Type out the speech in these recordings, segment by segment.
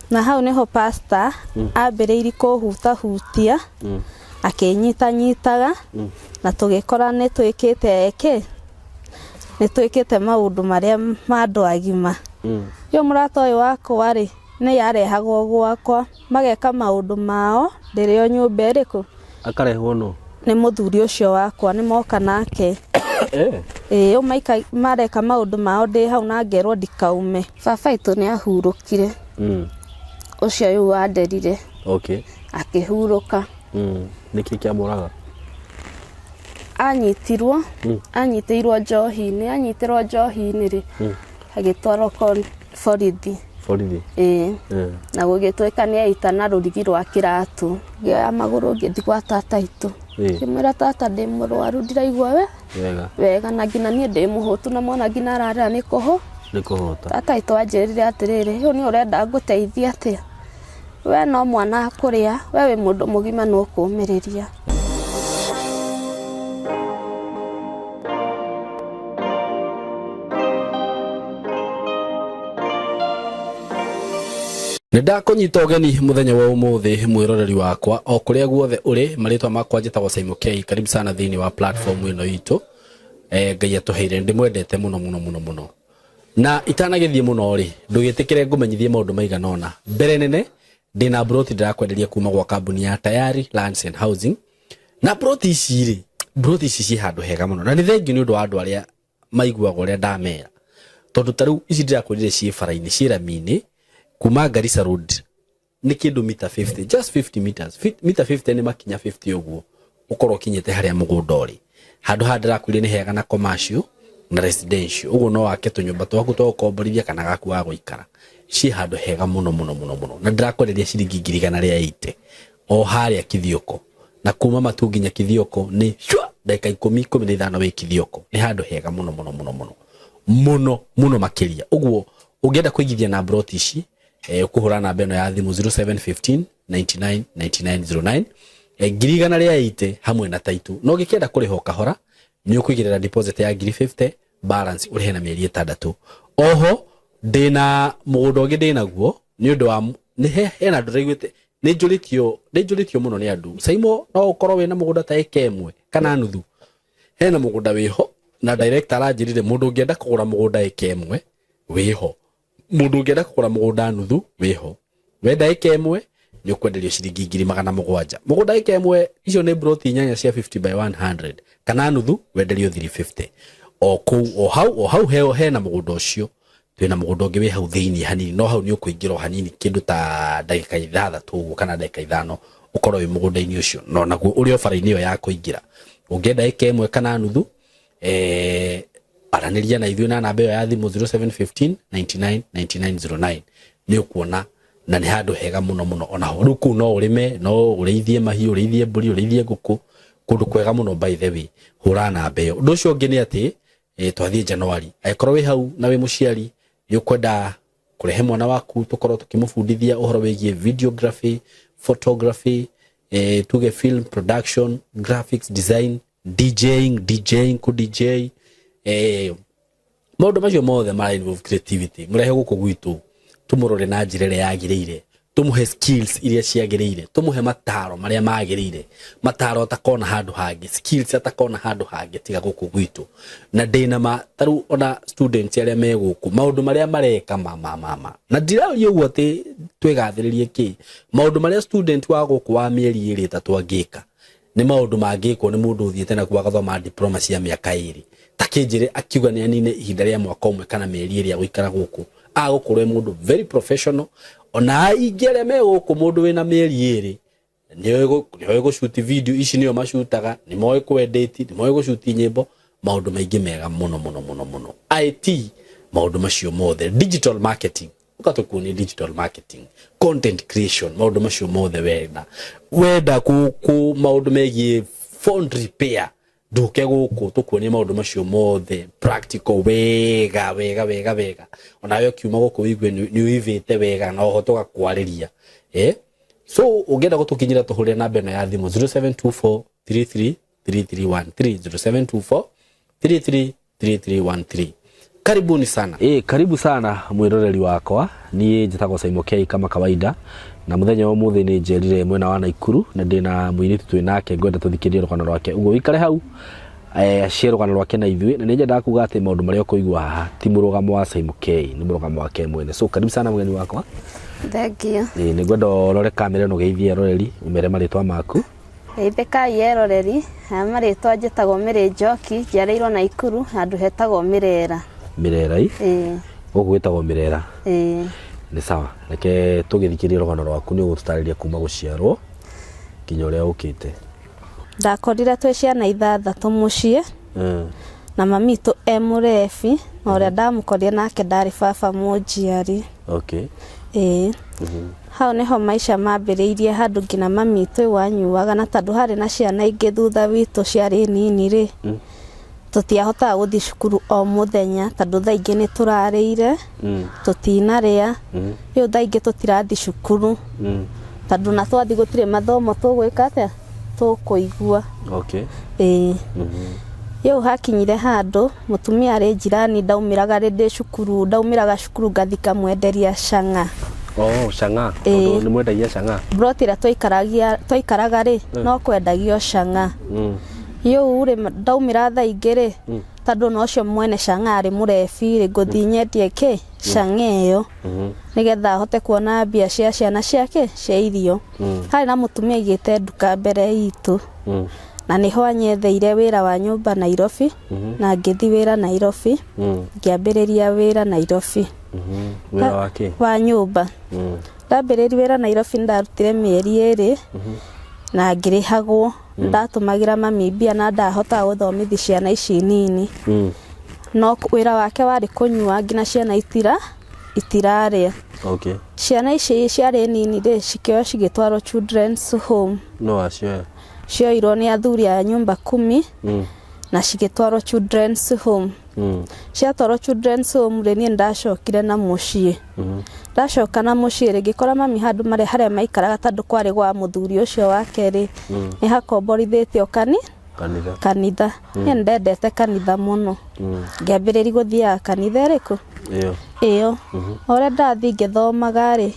Na hau niho pastor ambĩrĩirie kũhutahutia, akĩnyitanyitaga, na tũgĩkora nĩ twĩkĩte kĩ, nĩ twĩkĩte maũndũ marĩa ma andũ agima. Rĩu mũrata ũyũ wakwa rĩ, nĩ arehagwo gwakwa mageka maũndũ mao ndĩrĩ o nyũmba ĩrĩkũ. Akarehwo no? Nĩ mũthuri ũcio wakwa, nĩ moka nake. Ĩĩ, maika mareka maũndũ mao ndĩ hau na ngerwo ndikaume. Baba witũ nĩ ahurũkire. Ũcio rĩu wanderire. Akĩhurũka. Nĩkĩ kĩamũraga? Anyitirwo, anyitĩirwo njohi-inĩ, anyitĩrwo njohi-inĩ rĩ, agĩtwarwo borithi. Borithi? Ĩĩ. Na gũgĩtuĩka nĩ eita na rũrigi rwa kĩratũ. Ngĩoya magũrũ ngĩthiĩ gwa tata witũ. Ngĩmwĩra, tata ndĩ mũrwaru, ndiraigua we wega. Wega, na nginya niĩ ndĩ mũhũtu, na mwana nginya ararĩra nĩ kũhũ. Nĩ kũhũta. Tata witũ anjĩrire atĩrĩrĩ, rĩu nĩ ũrenda ngũteithie atĩa? We no mwana akũrĩa, we wĩ mũndũ mũgima nĩ ũkũmĩrĩria. Nĩ ndakũnyita ũgeni mũthenya wa ũmũthĩ, mwĩroreri wakwa, o kũrĩa guothe ũrĩ. Marĩtwa makwa njĩtagwo Simon K. Karibu sana thĩinĩ wa platform ĩno itũ. Ngai atũheire, ndĩmwendete mũno mũno mũno mũno. Na itanagĩthiĩ mũno rĩ, ndũgĩtĩkĩre ngũmenyithie maũndũ maigana ũna. Mbere nene, ndĩna mburoti ndĩrakwenderia kuma gwa kambuni ya Tayari Lands and Housing. Na mburoti ici rĩ, mburoti ici ciĩ handũ hega mũno. Na nĩ thengiũ nĩ ũndũ wa andũ arĩa maiguaga ũrĩa ndamera. Tondũ ta rĩu ici ndĩrakwĩrire ciĩ bara-inĩ, ciĩ rami-inĩ, kuma Garissa Road nĩ kĩndũ mita 50, just 50 meters. Mita 50 nĩ makinya 50 ũguo ũkorwo ũkinyĩte harĩa mũgũnda ũrĩ. Handũ haha ndĩrakwĩrire nĩ hega na commercial na residential, ũguo no wake tũnyũmba twaku twa gũkomborithia kana gaku ga gũikara. Ciĩ handũ hega mũno mũno mũno mũno, na ndĩrakwenderia ciringi ngiri igana rĩa 80 o harĩa Kithioko, na kuma Matu nginya Kithioko nĩ shwa ndagĩka ikũmi, 15 wĩ Kithioko. Nĩ handũ hega mũno mũno mũno mũno mũno mũno makĩria. Ũguo ũngĩenda kũigithia na mburoti ici, ũkũhũra namba ĩno ya thimũ 0715 99 99 09, 180,000 hamwe na taitũ. Na ũngĩkĩenda kũrĩha o kahora, nĩ ũkũigĩrĩra deposit ya ngiri 50, balance ũrĩhe na mĩeri 6. Oho ndĩna mũgũnda ũngĩ ndĩnaguo, nĩ ũndũ wa nĩ hena andũ ndĩraiguĩte nĩ njũrĩtio mũno nĩ andũ, Saimo, no ũkorwo wĩna mũgũnda ta ĩka 1 kana nuthu? Hena mũgũnda wĩho, na director aranjĩrire mũndũ ũngĩenda kũgũra mũgũnda ĩka 1 wĩho, mũndũ ũngĩenda kũgũra mũgũnda nuthu wĩho. Wenda ĩka 1 nĩ ũkwenderio ciringi 700,000. Mũgũnda ĩka 1, icio nĩ mburoti 8 cia 50 by 100, kana nuthu wenderio 350 o kũu o hau o hau hena mũgũnda ũcio. Twĩna mũgũnda ũngĩ wĩ hau thĩinĩ hanini, no hau nĩ ũkũingĩra o hanini, kĩndũ ta ndagĩka 6 ũguo kana ndagĩka 5 ũkorwo wĩ mũgũnda-inĩ ũcio, no naguo ũrĩ o bara-inĩ ĩyo ya kũingĩra. Ũngĩenda ĩka 1 kana nuthu, aranĩria na ithuĩ na namba ĩyo ya thimũ 0715 99 99 09, nĩ ũkuona na nĩ handũ hega mũno mũno. Onaho rĩu kũu no ũrĩme, no ũrĩithie mahiũ, ũrĩithie mbũri, ũrĩithie ngũkũ, kũndũ kwega mũno. By the way, hũra namba ĩyo. Ũndũ ũcio ũngĩ nĩ atĩ, twathiĩ January, angĩkorwo wĩ hau na wĩ mũciari, nĩ ũkwenda kũrehe mwana waku tũkorwo tũkĩmũbundithia ũhoro wĩgiĩ videography, photography, tuge film production, graphics design, DJing, ku DJ, maũndũ macio mothe mara involve creativity, mũrehe gũkũ gwitũ tũmũrore na njĩra ĩrĩa yagĩrĩire, tũmũhe skills iria ciagĩrĩire, tũmũhe mataro marĩa magĩrĩire, mataro atakona handũ hangĩ, skills atakona handũ hangĩ tiga gũkũ gwitũ. Na ndĩna ma tarĩu ona students arĩa me gũkũ, maũndũ marĩa mareka ma ma ma ma na ndiraria ũguo atĩ twĩgathĩrĩrie kĩ, maũndũ marĩa student wa gũkũ wa mĩeri 2 3 angĩka nĩ maũndũ mangĩkwo nĩ mũndũ ũthiĩte na kuo agathoma diploma cia mĩaka 2. Ta kĩnjĩre akiuga nĩ anine ihinda rĩa mwaka ũmwe kana mĩeri 2 agũikara gũkũ, agũkorwo e mũndũ very professional. Ona aingĩ arĩa me gũkũ, mũndũ wĩna mĩeri 2 nĩoĩ gũcuti video ici, nĩo macutaga, nĩ moĩ kwendĩti, nĩ moĩ gũcuti nyĩmbo, maũndũ maingĩ mega mũno mũno mũno mũno, IT, maũndũ macio mothe, digital marketing, ũgatũkuonia digital marketing, content creation, maũndũ macio mothe. Wenda ku maũndũ megiĩ phone repair, ndũke gũkũ tũkuonie maũndũ macio mothe practical wega wega wega wega. Onawe ũkiuma gũkũ wĩigue nĩ ũivĩte wega na oho tũgakwarĩria. So ũngĩenda gũtũkinyĩra, tũhũrĩre namba ĩno ya thimũ 0724 33 3313, 0724 33 3313. Karibuni sana. Karibu sana mwiroreri wakwa. Niĩ njĩtagwo Saimo K kama kawaida, na mũthenya wa ũmũthĩ nĩ njerire mwena wa Naikuru na ndĩna mũirĩtu twĩ nake, ngwenda tũthikĩrĩrie rũgano rwake. Ũguo wĩikare hau, share rũgano rwake na ithuĩ, na nĩ nyendaga kuga atĩ maũndũ marĩa ũkũigua haha ti mũrũgamo wa Saimo K, nĩ mũrũgamo wake mwene. So karibu sana mũgeni wakwa. Thank you. Nĩ ngwenda ũrore kamera ĩno, ũgeithie eroreri, ũmere marĩtwa maku. Geithĩkai eroreri, aya marĩtwa njĩtagwo Mĩrĩ Njoki, njiarĩirwo Naikuru handũ hetagwo Mĩrera. Mĩrera-i? Ĩĩ. Gũkũ gwĩtagwo Mĩrera? Ĩĩ. Nĩ sawa, reke tũgĩthikĩrĩrie rũgano rwaku, nĩ ũgũtũtarĩria kuma gũciarwo nginya ũrĩa ũkĩte. Ndakorire twĩ ciana ithathatũ mũciĩ na mami witũ e mũrebi, na ũrĩa ndamũkorire nake ndarĩ baba mũnjiari. Ĩĩ. Hau nĩho maica mambĩrĩirie, handũ nginya mami witũ wanyuaga, na tondũ harĩ na ciana ingĩ thutha witũ ciarĩ nini rĩ, tũtiahotaga gũthiĩ cukuru o mũthenya tondũ thaa ingĩ nĩ tũrarĩire, tũtinarĩa. Rĩu thaa ingĩ tũtirathiĩ cukuru tondũ na twathiĩ gũtirĩ mathomo tũgwĩka atĩa, tũkũigua. Ĩĩ. Rĩu hakinyire handũ mũtumia arĩ njirani, ndaumĩraga rĩ ndĩ cukuru, ndaumĩraga cukuru ngathi ngamwenderia cang'a. Oh, cang'a. Ĩĩ. Tondũ nĩ mwendagia cang'a. Mburoti ĩrĩa twaikaraga rĩ, no kwendagio cang'a. Rĩu rĩ, ndaumĩra thaa ingĩ rĩ, tondũ na ũcio mwene cang'a arĩ mũrebi rĩ, ngũthiĩ nyendie kĩ cang'a ĩyo nĩgetha ahote kuona mbia cia ciana ciake cia irio. Harĩ na mũtumia aigĩte nduka mbere itũ, na nĩho anyetheire wĩra wa nyũmba Nairobi, na ngĩthiĩ wĩra Nairobi, ngĩambĩrĩria wĩra Nairobi. Wĩra wa kĩ? Wa nyũmba. Ndambĩrĩria wĩra Nairobi, ndarutire mĩeri 2 na ngĩrĩhagwo. Ndatũmagĩra mami mbia na ndahotaga gũthomithia ciana ici nini. No wĩra wake warĩ kũnyua nginya ciana itirarĩa. Ciana ici ciarĩ nini rĩ, cikĩoywo cigĩtwarwo children's home. No wacioya? Cioirwo nĩ athuri a nyumba kumi na cigĩtwarwo children's home. Ciatwarwo children's home rĩ, niĩ ndacokire na mũciĩ. Ndacoka na mũciĩ rĩ, ngĩkora mami handũ marĩa harĩa maikaraga, tondũ kwarĩ gwa mũthuri ũcio wake rĩ, nĩ hakomborithĩtio Kanitha. Kanitha. Niĩ nĩndendete kanitha mũno. Ngĩambĩrĩria gũthiaga kanitha ĩrĩkũ? Ĩyo. Ĩyo. O ũrĩa ndathiĩ ngĩthomaga rĩ,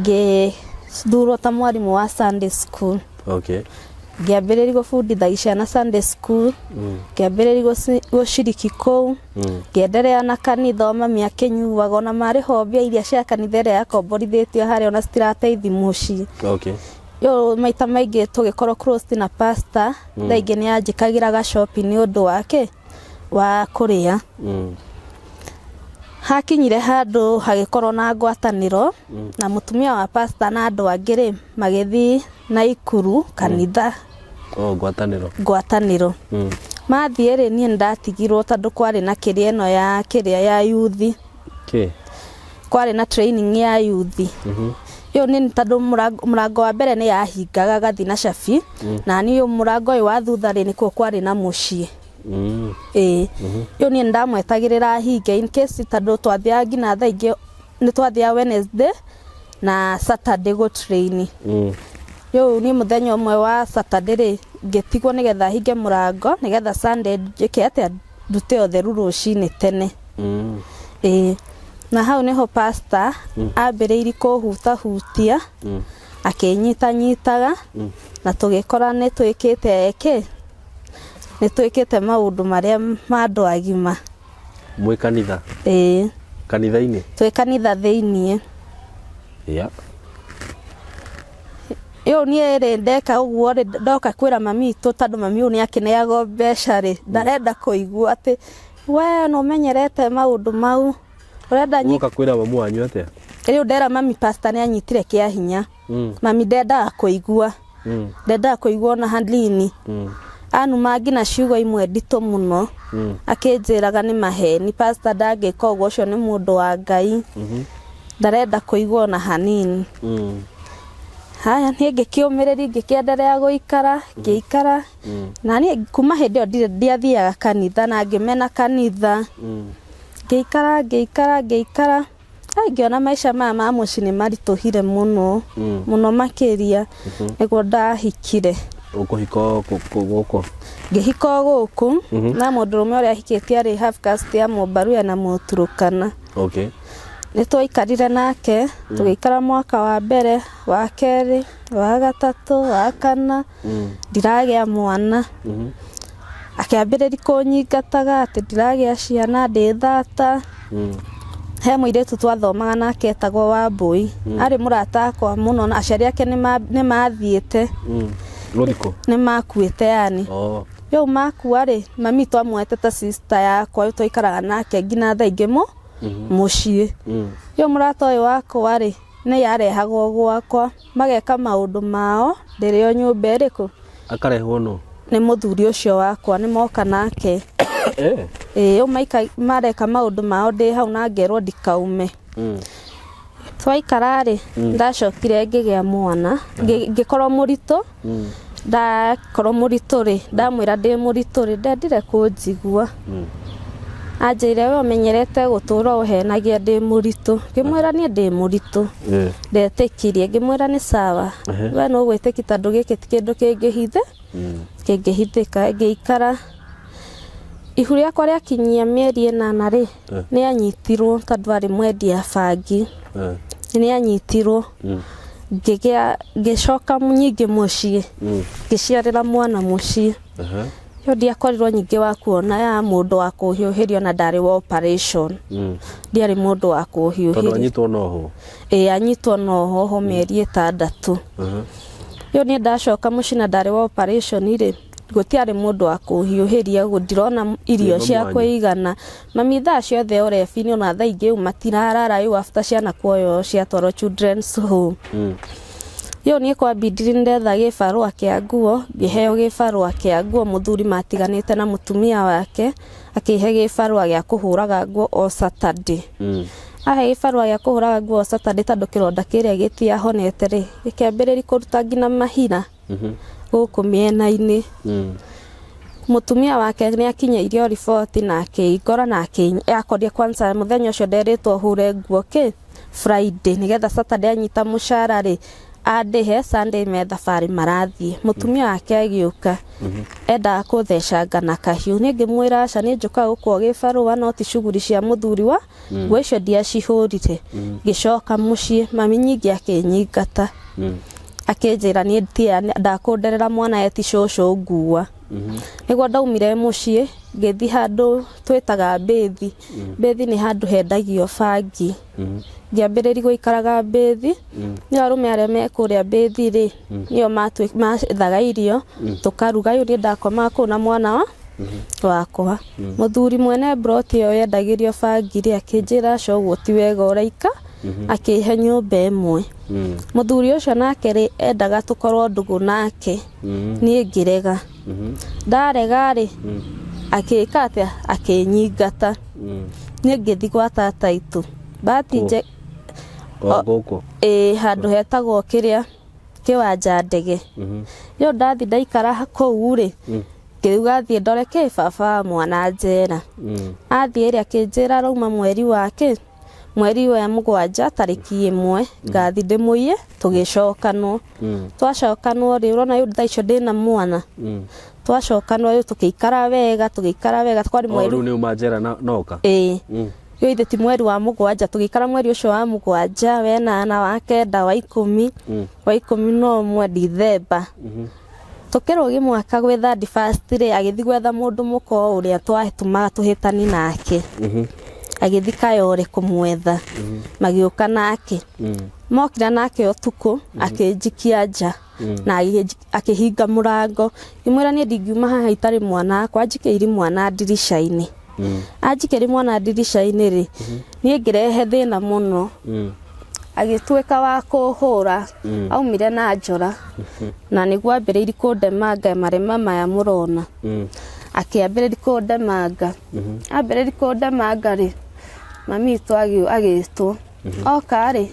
ngĩthurwo ta mwarimũ wa Sunday school. Ngĩambĩrĩria gũbundithagia ciana Sunday school, ngĩambĩrĩria gũciriki kũu, ngĩenderea na kanitha o mami akĩnyuaga, ona marĩho mbia iria cia kanitha ĩrĩa yakomborithĩtio harĩa ona citirateithia mũciĩ. Rĩu maita maingĩ tũgĩkorwo close na pastor, thaa ingĩ nĩ anjĩkagĩra gacopi nĩ ũndũ wake wa kũrĩa. Hakinyire handũ hagĩkorwo na ngwatanĩro na mũtumia wa pastor na andũ angĩ rĩ, magĩthiĩ Naikuru kanitha. Oh, ngwatanĩro. Ngwatanĩro. Mathiĩ rĩ, niĩ nĩndatigirwo tondũ kwarĩ na kĩrĩa ĩno ya kĩrĩa ya yuthi. Kĩ? Kwarĩ na training ya yuthi. Rĩu nĩ tondũ mũrango wa mbere nĩ yahingaga gathi na cabi, na niĩ mũrango ũyũ wa thutha rĩ, nĩkuo kwarĩ na mũciĩ. Ĩĩ. Rĩu niĩ nĩndamwetagĩrĩra ahinge in case, tondũ twathiaga nginya thaa ingĩ, nĩ twathiaga Wednesday na Saturday gũ train. Rĩu niĩ mũthenya ũmwe wa Saturday rĩ, ngĩtigwo nĩgetha hinge mũrango, nĩgetha Sunday njĩke atĩa, ndute ũtheru rũcinĩ tene. Ĩĩ. Na hau nĩho pastor ambĩrĩirie kũhutahutia, akĩnyitanyitaga, na tũgĩkora nĩ twĩkĩte kĩ, nĩ twĩkĩte maũndũ marĩa ma andũ agima. Mwĩ kanitha? Ĩĩ. Kanitha-inĩ? Twĩ kanitha thĩiniĩ. Rĩu niĩ rĩ, ndeka ũguo rĩ, ndoka kwĩra mami witũ, tondũ mami ũyũ nĩ akĩneagwo mbeca rĩ, ndarenda kũigua atĩ we nĩ ũmenyerete maũndũ mau, ũrenda Woka kwĩra mamu wanyu atĩa? Rĩu ndera mami pastor nĩ anyitire kĩa hinya. Mami ndendaga kũigua. Ndendaga kũigua ona hanini. Anuma nginya ciugo imwe nditũ mũno. Akĩnjĩraga nĩ maheni, pastor ndangĩka ũguo, ũcio nĩ mũndũ wa Ngai. Ndarenda kũigua ona hanini. Haya, niĩ ngĩkĩũmĩrĩria, ngĩkĩenderea gũikara, ngĩikara. Na niĩ kuma hĩndĩ ĩyo ndiathiaga kanitha na ngĩmena kanitha. Ngĩikara, ngĩikara, ngĩikara. Ngĩona maica maya ma mũciĩ nĩ maritũhire mũno, mũno makĩria, nĩguo ndahikire. Ũkũhika gũkũ? Ngĩhika o gũkũ na mũndũrũme ũrĩa ahikĩtie arĩ half caste ya Mũmbaruya na Mũturũkana. Okay. Nĩ twaikarire nake, tũgĩikara mwaka wa mbere, wa kerĩ, wa gatatũ, wa kana, ndiragĩa mwana. Akĩambĩrĩria kũnyingataga atĩ ndiragĩa ciana, ndĩ thata. He mũirĩtu twathomaga nake etagwo Wambũi. Arĩ mũrata wakwa mũno na aciari ake nĩ mathiĩte. Rũthikũ? Nĩ makuĩte yani. Oh. Rĩu makua rĩ, mami twamuoete ta sister yakwa, rĩu twaikaraga nake nginya thaa ingĩ mũciĩ. Rĩu mũrata ũyũ wakwa rĩ, nĩ arehagwo gwakwa, mageka maũndũ mao ndĩrĩ o nyũmba ĩrĩkũ? Akarehwo nũ? Nĩ mũthuri ũcio wakwa, nĩ moka nake. Eh. Ĩĩ, rĩu mareka maũndũ mao ndĩ hau na ngerwo ndikaume. Twaikara rĩ, ndacokire ngĩgĩa mwana, ngĩkorwo mũritũ. Ndakorwo mũritũ rĩ, ndamwĩra ndĩ mũritũ rĩ, ndendire kũnjigua. Anjĩrire we ũmenyerete gũtũra ũhenagia ndĩ mũritũ. Ngĩmwĩra niĩ ndĩ mũritũ. Ndetĩkirie, ngĩmwĩra nĩ sawa. We nĩ ũgwĩtĩkia tondũ gĩkĩ ti kĩndũ kĩngĩhithe, kĩngĩhithĩka. Ngĩikara ihu rĩakwa rĩakinyia mĩeri ĩnana rĩ, nĩ anyitirwo tondũ arĩ mwendia bangi. Nĩ anyitirwo. Ngĩgĩa, ngĩcoka nyingĩ mũciĩ, ngĩciarĩra mwana mũciĩ. Yo ndiakorirwo nyingĩ wa kuona ya mũndũ wa kũhiũhĩrio na ndarĩ wa operation. Ndiarĩ mũndũ wa Tondũ kũhiũhĩrio. Anyitwo noho? Ĩĩ, anyitwo noho ho mĩeri 6. Rĩu niĩ ndacoka mũciĩ na ndarĩ wa operation rĩ, gũtiarĩ mũndũ wa kũhiũhĩria ũguo ndirona irio Nĩ cia mami wanyu. kũigana. Mami thaa ciothe ũrebi-inĩ ona thaa ingĩ rĩu matirarara rĩu after ciana kuoywo ciatwarwo children's home. Rĩu niĩ kwambindire nĩ ndetha gĩbarũa kĩa nguo, ngĩheo gĩbarũa kĩa nguo mũthuri matiganĩte na mũtumia wake, akĩhe gĩbarũa gĩa kũhũraga nguo o Saturday. Ahe gĩbarũa gĩa kũhũraga nguo o Saturday tondũ kĩronda kĩrĩa gĩtiahonete rĩ, gĩkĩambĩrĩria kũruta nginya mahira gũkũ mĩena-inĩ. Mũtumia wake nĩ akinyĩirio riboti na akĩngora na akorire kwanza mũthenya ũcio nderĩtwo hũre nguo kĩ Friday nĩgetha Saturday anyita mũcara rĩ andĩhe, Sunday me thabarĩ marathiĩ. Mũtumia wake agĩũka endaga kũthecanga na kahiũ, niĩ ngĩmwĩra aca, niĩ njũkaga gũkua gĩbarũa no ti cuguri cia mũthuri wa nguo icio ndiacihũrire. Ngĩcoka mũciĩ, mami nyingĩ akĩnyingata akĩnjĩra niĩ ndakũnderera mwana eti cũcũ ngua. Nĩguo ndaumire mũciĩ ngĩthiĩ handũ twĩtaga mbĩthi. Mbĩthi nĩ handũ hendagio bangi. Ngĩambĩrĩria gũikaraga mbĩthi. Nĩ arũme arĩa me kũrĩa mbĩthi rĩ, nĩo mathaga irio tũkaruga. Rĩu niĩ ndakomaga kũu na mwana wakwa. Mũthuri mwene mburoti ĩyo yendagĩrio bangi rĩ, akĩnjĩra aca ũguo ti wega ũraika, akĩhe nyũmba ĩmwe. Mũthuri ũcio nake rĩ, endaga tũkorwo ndũgũ nake, niĩ ngĩrega. Ndarega rĩ, akĩka atĩa? Akĩnyingata. Niĩ ngĩthiĩ gwa tata itũ. Bahati Kũ? O gũkũ? Ĩĩ, handũ hetagwo kĩrĩa kĩwanja ndege. Rĩu ndathiĩ ndaikara kũu rĩ, ngĩuga thiĩ ndore kĩ baba wa mwana njera. Athiĩ rĩ, akĩnjĩra arauma mweri wa kĩ, mweri wa 7 tarĩki 1, ngathi ndĩmũiye, tũgĩcokanwo. Twacokanwo rĩ, ũrona rĩu thaa icio ndĩna mwana. Twacokanwo rĩu tũgĩikara wega, tũgĩikara wega, kwarĩ O mweri rĩu nĩ uma njera na noka? Ĩĩ. Rĩu ithe ti mweri wa 7, tũgĩikara mweri ũcio wa 7, 8, 9, 10, 11, Dithemba. Tũkĩrũgi mwaka gwĩ 31st rĩ, agĩthiĩ gwetha mũndũ mũka o ũrĩa twatũmaga tũhĩtani nake. Agĩthiĩ Kayore kũmwetha. Magĩũka nake. Mokire nake ũtukũ, akĩnjikia nja. Na akĩhinga mũrango. Ngĩmwĩra niĩ ndingiuma haha itarĩ mwana wakwa, anjikĩirie mwana ndirica-inĩ. Anjikĩirie mwana ndirica-inĩ rĩ, niĩ ngĩrehe thĩna mũno. Agĩtuĩka wa kũhũra, aumire na njora. Na nĩguo ambĩrĩirie kũndemanga marema maya mũrona. Akĩambĩrĩria kũndemanga. Ambĩrĩria kũndemanga rĩ, mami witũ agĩtwo. Oka rĩ,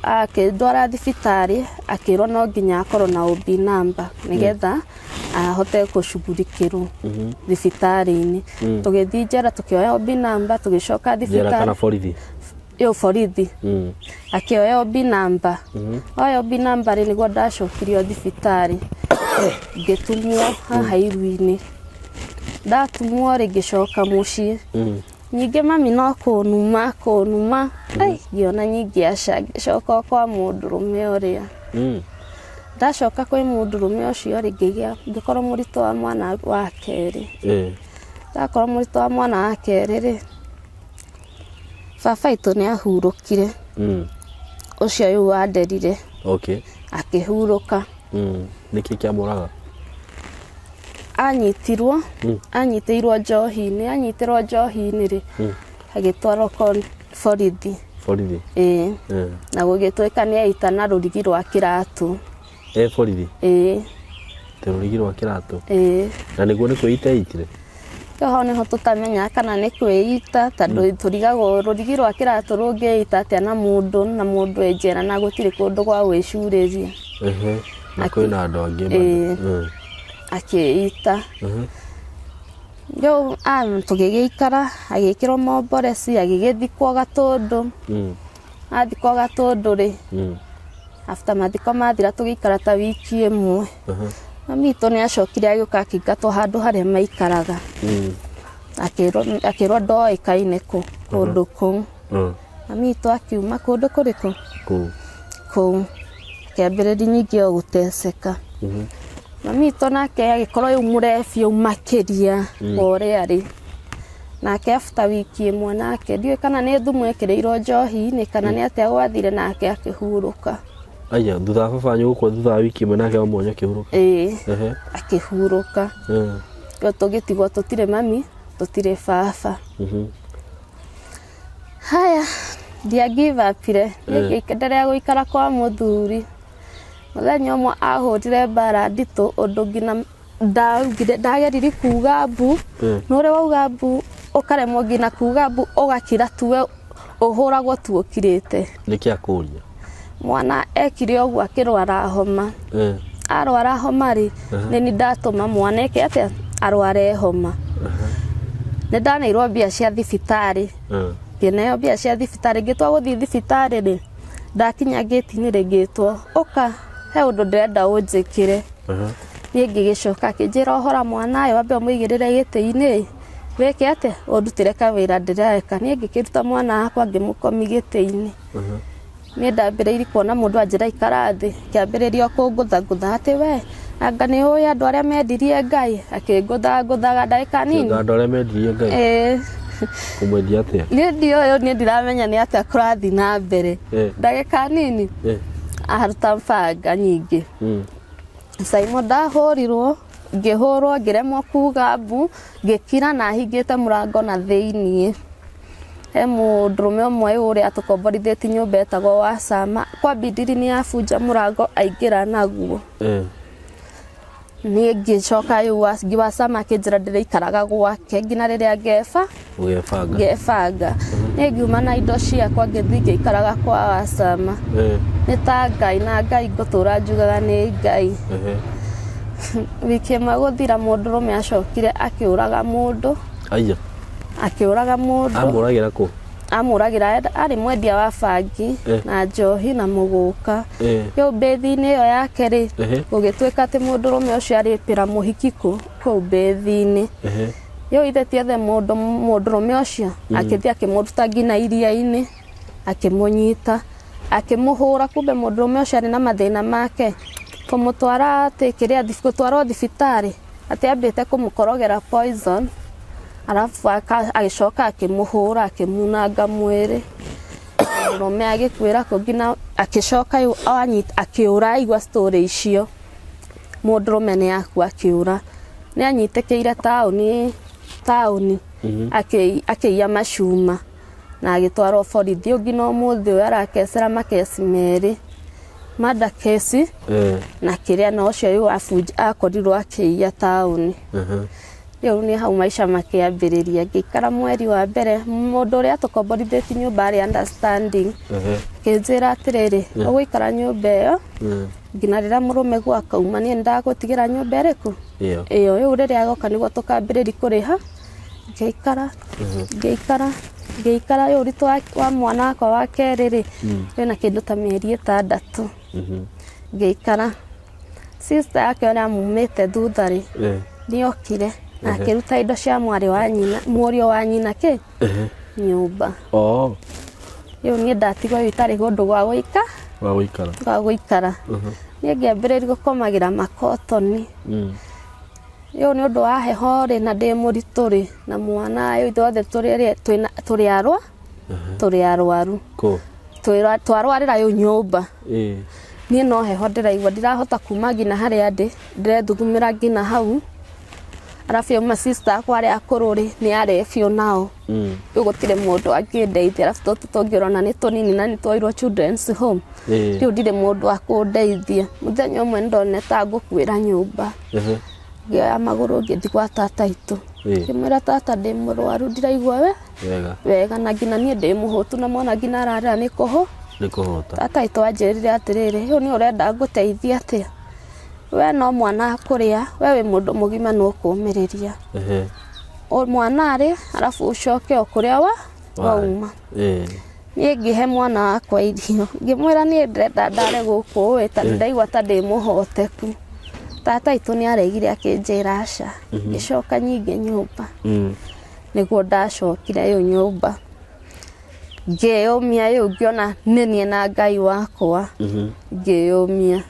akĩndwara thibitarĩ, akĩrwo no nginya akorwo na OB number nĩgetha ahote gũcugurikĩrwo thibitarĩ-inĩ. Tũgĩthiĩ njera tũkĩoya OB number, tũgĩcoka Njera kana thibitarĩ. borithi? Ĩyo borithi. Akĩoya OB number. Oya OB number rĩ, nĩguo ndacokirio thibitarĩ. Ngĩtumwo haha iru-inĩ. Ndatumwo rĩ, ngĩcoka mũciĩ. Ningĩ mami no kũnuma kũnuma, ai, ngĩona ningĩ aca, ngĩcoka o kwa mũndũrũme ũrĩa. Ndacoka kwĩ mũndũrũme ũcio rĩ, ngĩgĩa, ngĩkorwo mũritũ wa mwana wa kerĩ. Ndakorwo mũritũ wa mwana wa kerĩ rĩ, baba witũ nĩ ahurũkire, ũcio rĩu wanderire. Akĩhurũka. Nĩkĩ kĩamũraga? Anyitirwo, anyitĩirwo njohi-inĩ, anyitĩrwo njohi-inĩ rĩ, agĩtwarwo borithi. Borithi? Ĩĩ. Na gũgĩtuĩka nĩ eita na rũrigi rwa kĩratũ. E borithi? Ĩĩ. Te rũrigi rwa kĩratũ? Ĩĩ. Na nĩguo nĩ kwĩita eitire? Rĩu hau nĩho tũtamenyaga kana nĩ kwĩita tondũ tũrigagwo rũrigi rwa kĩratũ rũngĩita atĩa na mũndũ na mũndũ e njera na gũtirĩ kũndũ gwa gwĩcurĩria. Ehe. Na kwĩna andũ angĩ bado. Ĩĩ. Akĩita. Rĩu tũgĩgĩikara agĩkĩrwo momboreci agĩgĩthikwo Gatũndũ. Athikwo Gatũndũ rĩ, after mathiko mathira tũgĩikara ta wiki ĩmwe. Mami witũ nĩ acokire agĩũka akĩingatwo handũ harĩa maikaraga. Akĩrwo akĩrwo ndoĩkaine kũ kũndũ kũu. Mami witũ akiuma kũndũ kũrĩkũ? Kũu. Kũu. Akĩambĩrĩria ningĩ o gũteceka. Mami witũ nake agĩkorwo rĩu mũrebi ũũ makĩria wa ũrĩa arĩ. Nake after wiki ĩmwe nake ndiũĩ kana nĩ thumu ekĩrĩirwo njohi-inĩ kana nĩ atĩa gwathire nake akĩhurũka. Aya, thutha wa baba wanyu gũkua thutha wa wiki ĩmwe nake mama wanyu akĩhurũka? Ĩĩ, Ehe. Akĩhurũka. Rĩu tũgĩtigwo tũtirĩ mami, tũtirĩ baba. Haya, ndia give up-ire, niĩ ngĩenderea gũikara kwa mũthuri. Mũthenya ũmwe ahũrire mbara nditũ ũndũ nginya ndaugire ndageririe kuga mbu, nĩ ũrĩ wauga mbu ũkaremwo nginya kuga mbu ũgakira tu we ũhũragwo tu ũkirĩte. Nĩkĩ akũria? Mwana ekire ũguo akĩrwara homa. Arwara homa rĩ, nĩ niĩ ndatũma mwana eke atĩa? Arware homa. Nĩ ndaneirwo mbia cia thibitarĩ. Ngĩneo mbia cia thibitarĩ, ngĩtua gũthiĩ thibitarĩ rĩ, ndakinya ngĩti-inĩ rĩ, ngĩtwo ũka he ũndũ ndĩrenda ũnjĩkĩre. Niĩ ngĩgĩcoka akĩnjĩra ohora mwana ĩ wambe ũmũigĩrĩre gĩtĩ-inĩ wĩke atĩa? Ũndutĩre kawĩra ndĩreka. Niĩ ngĩkĩruta mwana wakwa ngĩmũkomia gĩtĩ-inĩ. Niĩ ndambĩrĩirie kuona mũndũ anjĩra ikara thĩ, akĩambĩrĩria o kũngũthangũtha atĩ we anga nĩ ũĩ andũ arĩa mendirie Ngai, akĩngũthangũthaga ndagĩka nini. Andũ arĩa mendirie Ngai? Ĩĩ. Kũmwendia atĩa? Niĩ ndiũĩ, niĩ ndiramenya nĩ atĩa kũrathiĩ na mbere. Ndagĩka nini aruta banga nyingĩ. Simon ndahũrirwo, ngĩhũrwo ngĩremwo kuga mbu, ngĩkira na hingĩte mũrango na thĩiniĩ. He mũndũrũme ũmwe ũrĩa atũkomborithĩtie nyũmba etagwo Wasama, kwa bidiri nĩ abunja mũrango aingĩra naguo. Niĩ ngĩcoka rĩu Wasama akĩnjĩra ndĩrĩikaraga gwake nginya rĩrĩa ngeba Ũgebanga. Ngebanga. Niĩ ngiuma na indo ciakwa ngĩthiĩ ngĩikaraga kwa Wasama. Nĩ ta Ngai na Ngai ngũtũra njugaga nĩ Ngai. Wiki ĩmwe gũthira mũndũrũme acokire akĩũraga mũndũ. Aya. Akĩũraga mũndũ. Amũragĩra kũ? Amũragĩra arĩ mwendia wa bangi na njohi na mũgũka. Rĩu mbĩthi-inĩ ĩyo yake rĩ, gũgĩtuĩka atĩ mũndũrũme ũcio arĩpĩra mũhiki kũu mbĩthi-inĩ. Rĩu ithe ti ethe mũndũ mũndũrũme ũcio akĩthiĩ akĩmũruta nginya iria-inĩ akĩmũnyita akĩmũhũra kumbe mũndũrũme ũcio arĩ na mathĩna make kũmũtwara atĩ kĩrĩa gũtwarwo thibitarĩ atĩ ambĩte kũmũkorogera poison arabu agĩcoka akĩmũhũra akĩmunanga mwĩrĩ mũndũrũme agĩkuĩra kũu nginya akĩcoka rĩu anyita akĩũra aigua story icio mũndũrũme nĩ akua akĩũra nĩ anyitĩkĩire taũni taũni akĩiya macuma na agĩtwarwo borithi ũngĩ no ũmũthĩ ũyũ arakecera makeci merĩ murder case na kĩrĩa na ũcio rĩu akorirwo akĩiya taũni. Rĩu nĩ hau maica makĩambĩrĩria ngĩikara mweri wa mbere mũndũ ũrĩa atũkomborithĩtie nyũmba arĩ understanding akĩnjĩra atĩrĩrĩ ũgũikara nyũmba ĩyo nginya rĩrĩa mũrũme gwakauma niĩ nĩndagũtigĩra nyũmba ĩrĩkũ Ĩyo. Ĩyo rĩu rĩrĩa agoka nĩguo tũkambĩrĩria kũrĩha. Ngĩikara ngĩikara ngĩikara rĩu ũritũ wa mwana wakwa wa kerĩ rĩ wĩna kĩndũ ta mĩeri 6. Ngĩikara. Sister yake ũrĩa mumĩte thutha rĩ, nĩokire na akĩruta indo cia mwarĩ wa nyina, mũriũ wa nyina kĩ nyũmba. Rĩu niĩ ndatigwo rĩu itarĩ kũndũ gwa gũika Gwa gũikara. Gwa gũikara. Niĩ ngĩambĩrĩria gũkomagĩra makotoni. Rĩu nĩ ũndũ wa heho rĩ, na ndĩ mũritũ rĩ, na mwana rĩu ithuothe tũrĩ arwa tũrĩ arwaru. Kũ? Twarwarĩra rĩu nyũmba. Niĩ no heho ndĩraigua, ndirahota kuma nginya harĩa ndĩ, ndĩrethugumĩra nginya hau. Arabu yauma sister akwa arĩa akũrũ rĩ, nĩ arebi onao. Rĩu gũtirĩ mũndũ angĩndeithia, arabu tũtũ tũngĩ ũrona nĩ tũnini na nĩ twoirwo children's home. Rĩu ndirĩ mũndũ wa kũndeithia. Mũthenya ũmwe nĩ ndonire ta ngũkuĩra nyũmba. Ngĩoya magũrũ ngĩthiĩ gwa tata itũ. Ngĩmwĩra, "Tata, ndĩ mũrwaru, ndiraigua we Wega. wega, na nginya niĩ ndĩ mũhũtu na mwana nginya ararĩra nĩ kũhũ." Nĩ kũhũta. Tata itũ anjĩrire atĩrĩrĩ, "Rĩu nĩ ũrenda ngũteithie atĩa? We no mwana akũrĩa, we wĩ mũndũ mũgima nĩ ũkũmĩrĩria. O mwana arĩ, arabu ũcoke o kũrĩa wa wauma." Niĩ ngĩhe mwana wakwa irio, ngĩmwĩra, "Niĩ ndĩrenda ndare gũkũ ĩ, tondũ ndaigua ta ndĩ mũhoteku." Tata itũ nĩ aregire, akĩnjĩra aca. Ngĩcoka nyingĩ nyũmba. Nĩguo ndacokire rĩu nyũmba, ngĩyũmia rĩu, ngĩona nĩ niĩ na Ngai wakwa. Ngĩyũmia,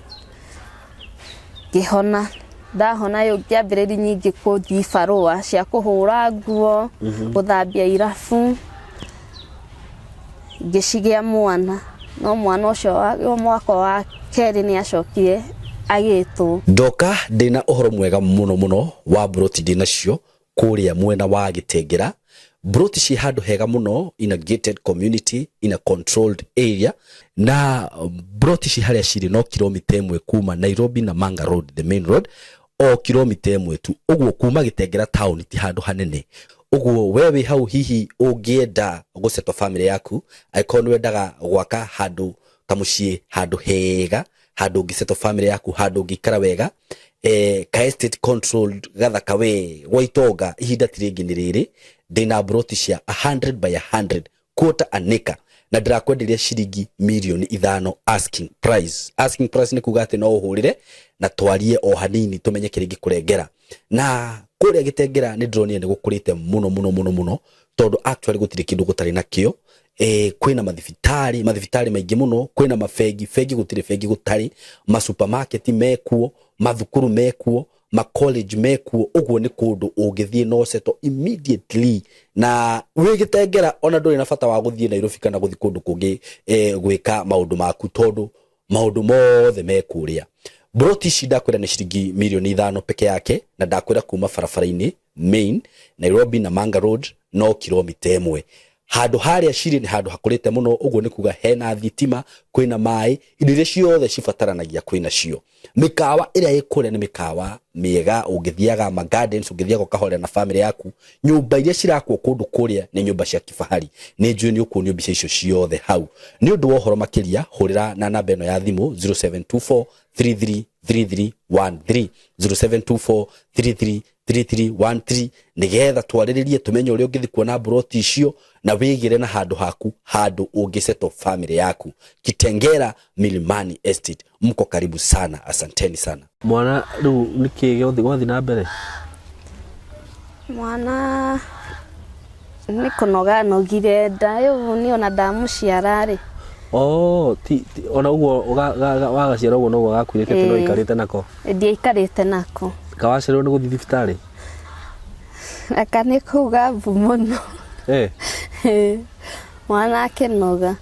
ngĩhona. Ndahona rĩu ngĩambĩrĩria nyingĩ kũthiĩ barũa cia kũhũra nguo, gũthambia irabu, ngĩcigĩa mwana. No mwana ũcio wa mwaka wa kerĩ nĩ acokire agĩtwo. Ndoka ndĩna ũhoro mwega mũno mũno wa mburoti ndĩnacio kũrĩa mwena wa Gĩtengera. Mburoti ciĩ handũ hega mũno, in a gated community, in a controlled area, na mburoti ici harĩa cirĩ no kilomita 1 kuma Nairobi Namanga Road, the main road, o kilomita 1 tu. Ũguo kuma Gĩtengera town ti handũ hanene. Ũguo we wĩ hau, hihi ũngĩenda gũsettle family yaku, angĩkorwo nĩ wendaga gwaka handũ kamũciĩ, handũ hega, handũ ũngĩsettle family yaku, handũ ũngĩikara wega, ka estate controlled gathaka we gwa itonga, ihinda ti rĩngĩ nĩ rĩrĩ. Ndĩna mburoti cia 100 by 100 quarter an acre na ndĩrakwenderia ciringi mirioni 5 asking price. Asking price nĩ kuga atĩ no ũhũrĩre na twarie o hanini tũmenye kĩrĩa ingĩkũrengera. Na kũrĩa Gĩtengera nĩ ndĩronire nĩ gũkũrĩte mũno mũno mũno mũno, tondũ actually gũtirĩ kĩndũ gũtarĩ nakĩo. Kwĩna mathibitarĩ, mathibitarĩ maingĩ mũno, kwĩna mabengi, bengi gũtirĩ bengi gũtarĩ, masupermarket mekuo, mathukuru mekuo, macollege mekuo. Ũguo nĩ kũndũ ũngĩthiĩ no settle immediately na wĩ Gĩtengera, ona ndũrĩ na bata wa gũthiĩ Nairobi kana gũthiĩ kũndũ kũngĩ gwĩka maũndũ maku, tondũ maũndũ mothe me kũrĩa. Mburoti ici ndakwĩra nĩ ciringi mirioni 5 peke yake, na ndakwĩra kuma barabara-inĩ main Nairobi Namanga Road no kilomita 1. Handũ harĩa cirĩ nĩ handũ hakũrĩte mũno, ũguo nĩ kuga hena thitima, kwĩna maĩ, indo iria ciothe cibataranagia kwĩna cio. Mĩkawa ĩrĩa ĩ kũrĩa nĩ mĩkawa mĩega, ũngĩthiaga ma gardens, ũngĩthiaga ũkahorera na family yaku. Nyũmba iria cirakwo kũndũ kũrĩa nĩ nyũmba cia kifahari. Nĩ njũĩ nĩ ũkuonio mbica icio ciothe hau. Nĩ ũndũ wa ũhoro makĩria, hũrĩra na namba ĩno ya thimũ 0724 333313, 0724 333313, nĩgetha twarĩrĩrie tũmenye ũrĩa ũngĩthiĩ kuona mburoti icio na wĩgĩre na handũ haku, handũ ũngĩsettle family yaku. Kitengera Milimani Estate, mko karibu sana, asanteni sana. Mwana rĩu nĩkĩ gĩothe gwathiĩ na mbere? Mwana nĩ kũnoga anogire nda, rĩu niĩ ona ndamũciara rĩ. Oh, ti ona ũguo wagaciara ũguo noguo gakuire tete no ikarĩte nako? Ndiaikarĩte nako. Kawacererwo nĩ gũthiĩ thibitarĩ? Aka nĩ kuga mbu mũno. Mwana akĩnoga.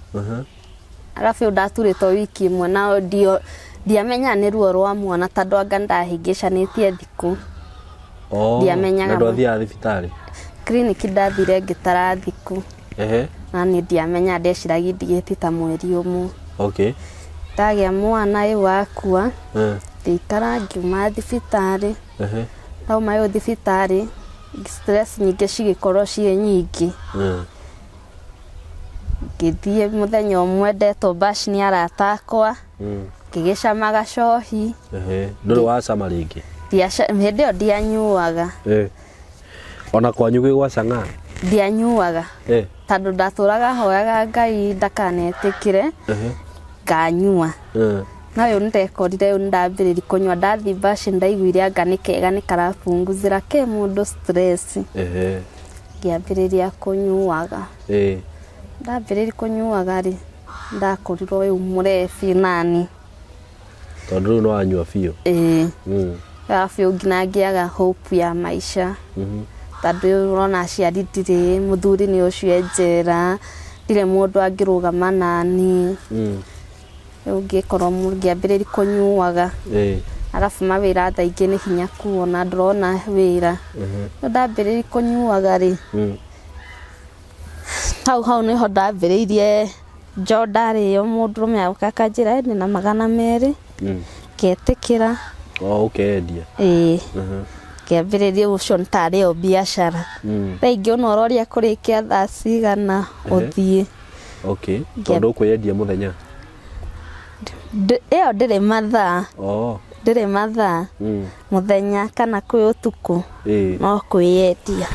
Arabu rĩu ndaturĩtwo wiki ĩmwe na ndiamenya nĩ ruo rwa mwana, tondũ anga ndahĩngĩcanĩtie thikũ. Oh, Ndiamenyaga na ndwathiaga thibitarĩ? Kiriniki ndathire ngĩtara thikũ. Na niĩ ndiamenya, ndeciragia ndigĩtie ta mweri ũmwe. Ndagĩa mwana rĩu akua, ngĩikara ngiuma thibitarĩ. Ndauma rĩu thibitarĩ, stress nyingĩ cigĩkorwo ciĩ nyingĩ. Ngĩthiĩ mũthenya ũmwe ndetwo bash nĩ arata akwa, ngĩgĩcama gacohi. Ndũrĩ wacama rĩngĩ? Hĩndĩ ĩyo ndianyuaga. Ona kwanyu gwĩ gwa cang'aa? Ndianyuaga. Tondũ ndatũraga hoyaga Ngai ndakanetĩkĩre nganyua. No rĩu nĩndekorire rĩu nĩndambĩrĩria kũnyua ndathiĩ mbaci ndaiguire anga nĩ kega nĩ karabunguzĩra kĩ mũndũ stress. Ngĩambĩrĩria kũnyuaga. Ndambĩrĩria kũnyuaga rĩ, ndakorirwo rĩu mũrebi nani. Tondũ rĩu nĩ wanyua biũ. Ĩĩ. Arabu rĩu nginya ngĩaga hope ya maica. Tondũ rĩu ũrona aciari ndirĩ, mũthuri nĩ ũcio e njera, ndirĩ mũndũ angĩrũgama nani. Rĩu ngĩkorwo ngĩambĩrĩria kũnyuaga. Arabu mawĩra thaa ingĩ nĩ hinya kuona, ndũrona wĩra. Rĩu ndambĩrĩria kũnyuaga rĩ, hau hau nĩho ndambĩrĩirie njo ndarĩo mũndũrũme agoka akanjĩra ndĩna 200 ngetĩkĩra. O ũkendia? Ĩĩ. Ngĩambĩrĩria ũcio nĩ tarĩ o biacara. Thaa ingĩ ona ũroria kũrĩkia thaa cigana ũthiĩ. Okay. Tondũ ũkwĩyendia mũthenya? Ĩyo ndĩrĩ mathaa. Ndĩrĩ mathaa. Mũthenya kana kwĩ ũtukũ. No kwĩyendia.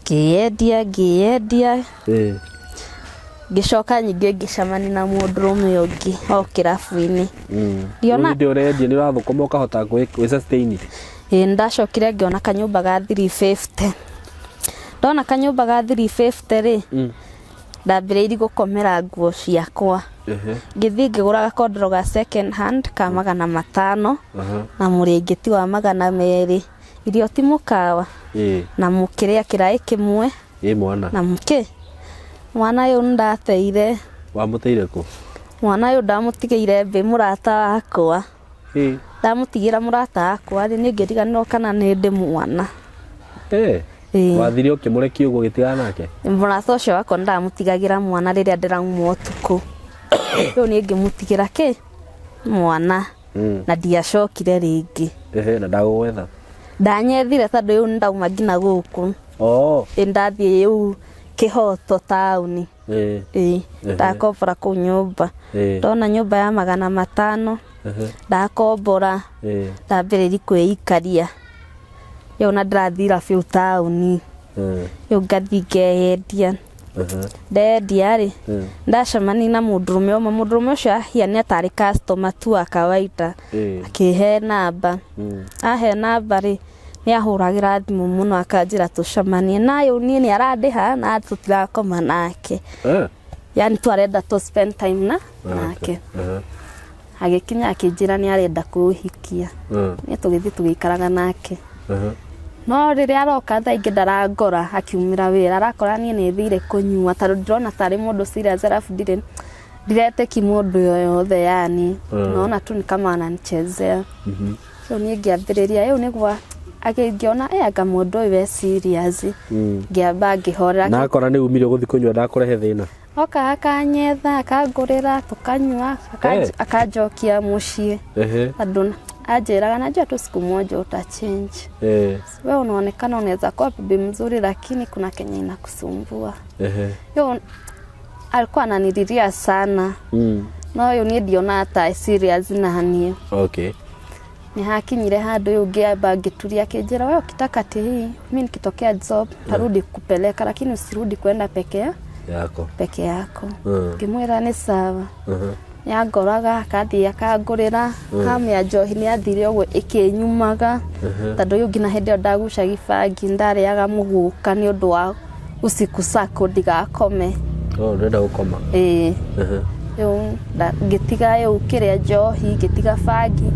Ngĩyendia ngĩyendia. Ngĩcoka ningĩ ngĩcemania na mũndũrũme ũngĩ o kĩrabu-inĩ. Ngĩona Hĩndĩ ũrendia nĩ ũrathũkũma ũkahota gwĩ sustain? Ĩĩ nĩndacokire ngĩona kanyũmba ga 350. Ndona kanyũmba ga 350 rĩ, ndambĩrĩirie gũkomera nguo ciakwa. Ngĩthiĩ ngĩgũra gakondoro ga second hand ka 500 na mũrĩngĩti wa 200. Irio ti mũkawa na mũkĩrĩa kĩraĩ kĩmwe. Ĩ mwana? Na mũkĩ? Mwana ũyũ nĩndateire. Wamũteire kũ? Mwana ũyũ ndamũtigĩire mbĩ mũrata wakwa. Ndamũtigĩra mũrata wakwa rĩ, niĩ ngĩriganĩrwo kana nĩ ndĩ mwana. Wathire ũkĩmũrekia ũguo ũgĩtigana nake? Mũrata ũcio wakwa nĩndamũtigagĩra mwana rĩrĩa ndĩrauma ũtukũ. Rĩu niĩ ngĩmũtigĩra kĩ? Mwana. Na ndiacokire rĩngĩ. Na ndagũgwetha? Ndanyethire tondũ rĩu nĩndauma nginya gũkũ. Ĩ ndathiĩ rĩu Kĩhoto taũni. Ĩ ndakombora kũu nyũmba. Ndona nyũmba ya 500 ndakombora ndambĩrĩria kwĩikaria. Rĩu ona ndĩrathira biũ taũni. Rĩu ngathiĩ ngeyendia. Ndendia rĩ, ndacemania na mũndũrũme ũmwe, mũndũrũme ũcio ahiana tarĩ customer tu wa kawaida. Akĩhe namba. Ahe namba rĩ, nĩ ahũragĩra thimũ mũno akanjĩra tũcemanie. Na rĩu niĩ nĩ arandĩha na tũtirakoma nake. Yani tu arenda tũ spend time na nake. Agĩkinya akĩnjĩra nĩ arenda kũhikia. Niĩ tũgĩthiĩ tũgĩikaraga nake. No rĩrĩa aroka thaa ingĩ ndarangora akiumĩra wĩra, arakora niĩ nĩ thire kũnyua tondũ ndĩrona tarĩ mũndũ serious arabu ndirĩ ndiretĩki mũndũ yoyothe yani. Naona tu ni kama ananichezea. So niĩ ngĩambĩrĩria rĩu nĩguo ngĩona anga mũndũ ũyũ e serious. Ngĩamba ngĩhorera. Na akora nĩ umire gũthiĩ kũnyua ndakũrehe thĩna? Oka akanyetha, akangũrĩra, tũkanyua, akanjokia mũciĩ. Tondũ anjĩraga najua tu siku moja uta change. We unaonekana unaweza kuwa bibi mzuri lakini kuna kenye inakusumbua. Yo alikuwa ananililia sana. No rĩu niĩ ndionaga ta serious na niĩ. Nĩ hakinyire handũ rĩu ngĩamba ngĩturia akĩnjĩra wewe ukitaka ati mi nikitokea job tarudi kupeleka lakini usirudi kwenda peke yako. Peke yako. Ngĩmwĩra nĩ sawa. Nĩangoraga akathiĩ akangũrĩra hamu ya njohi nĩathire ũguo ĩkĩnyumaga tondũ rĩu nginya hĩndĩ ĩyo ndagucagia bangi ndarĩaga mũgũka nĩ ũndũ wa usiku sako ndigakome. Oh, ndũrenda gũkoma? Ĩĩ. Rĩu ngĩtiga rĩu kĩrĩa njohi ngĩtiga bangi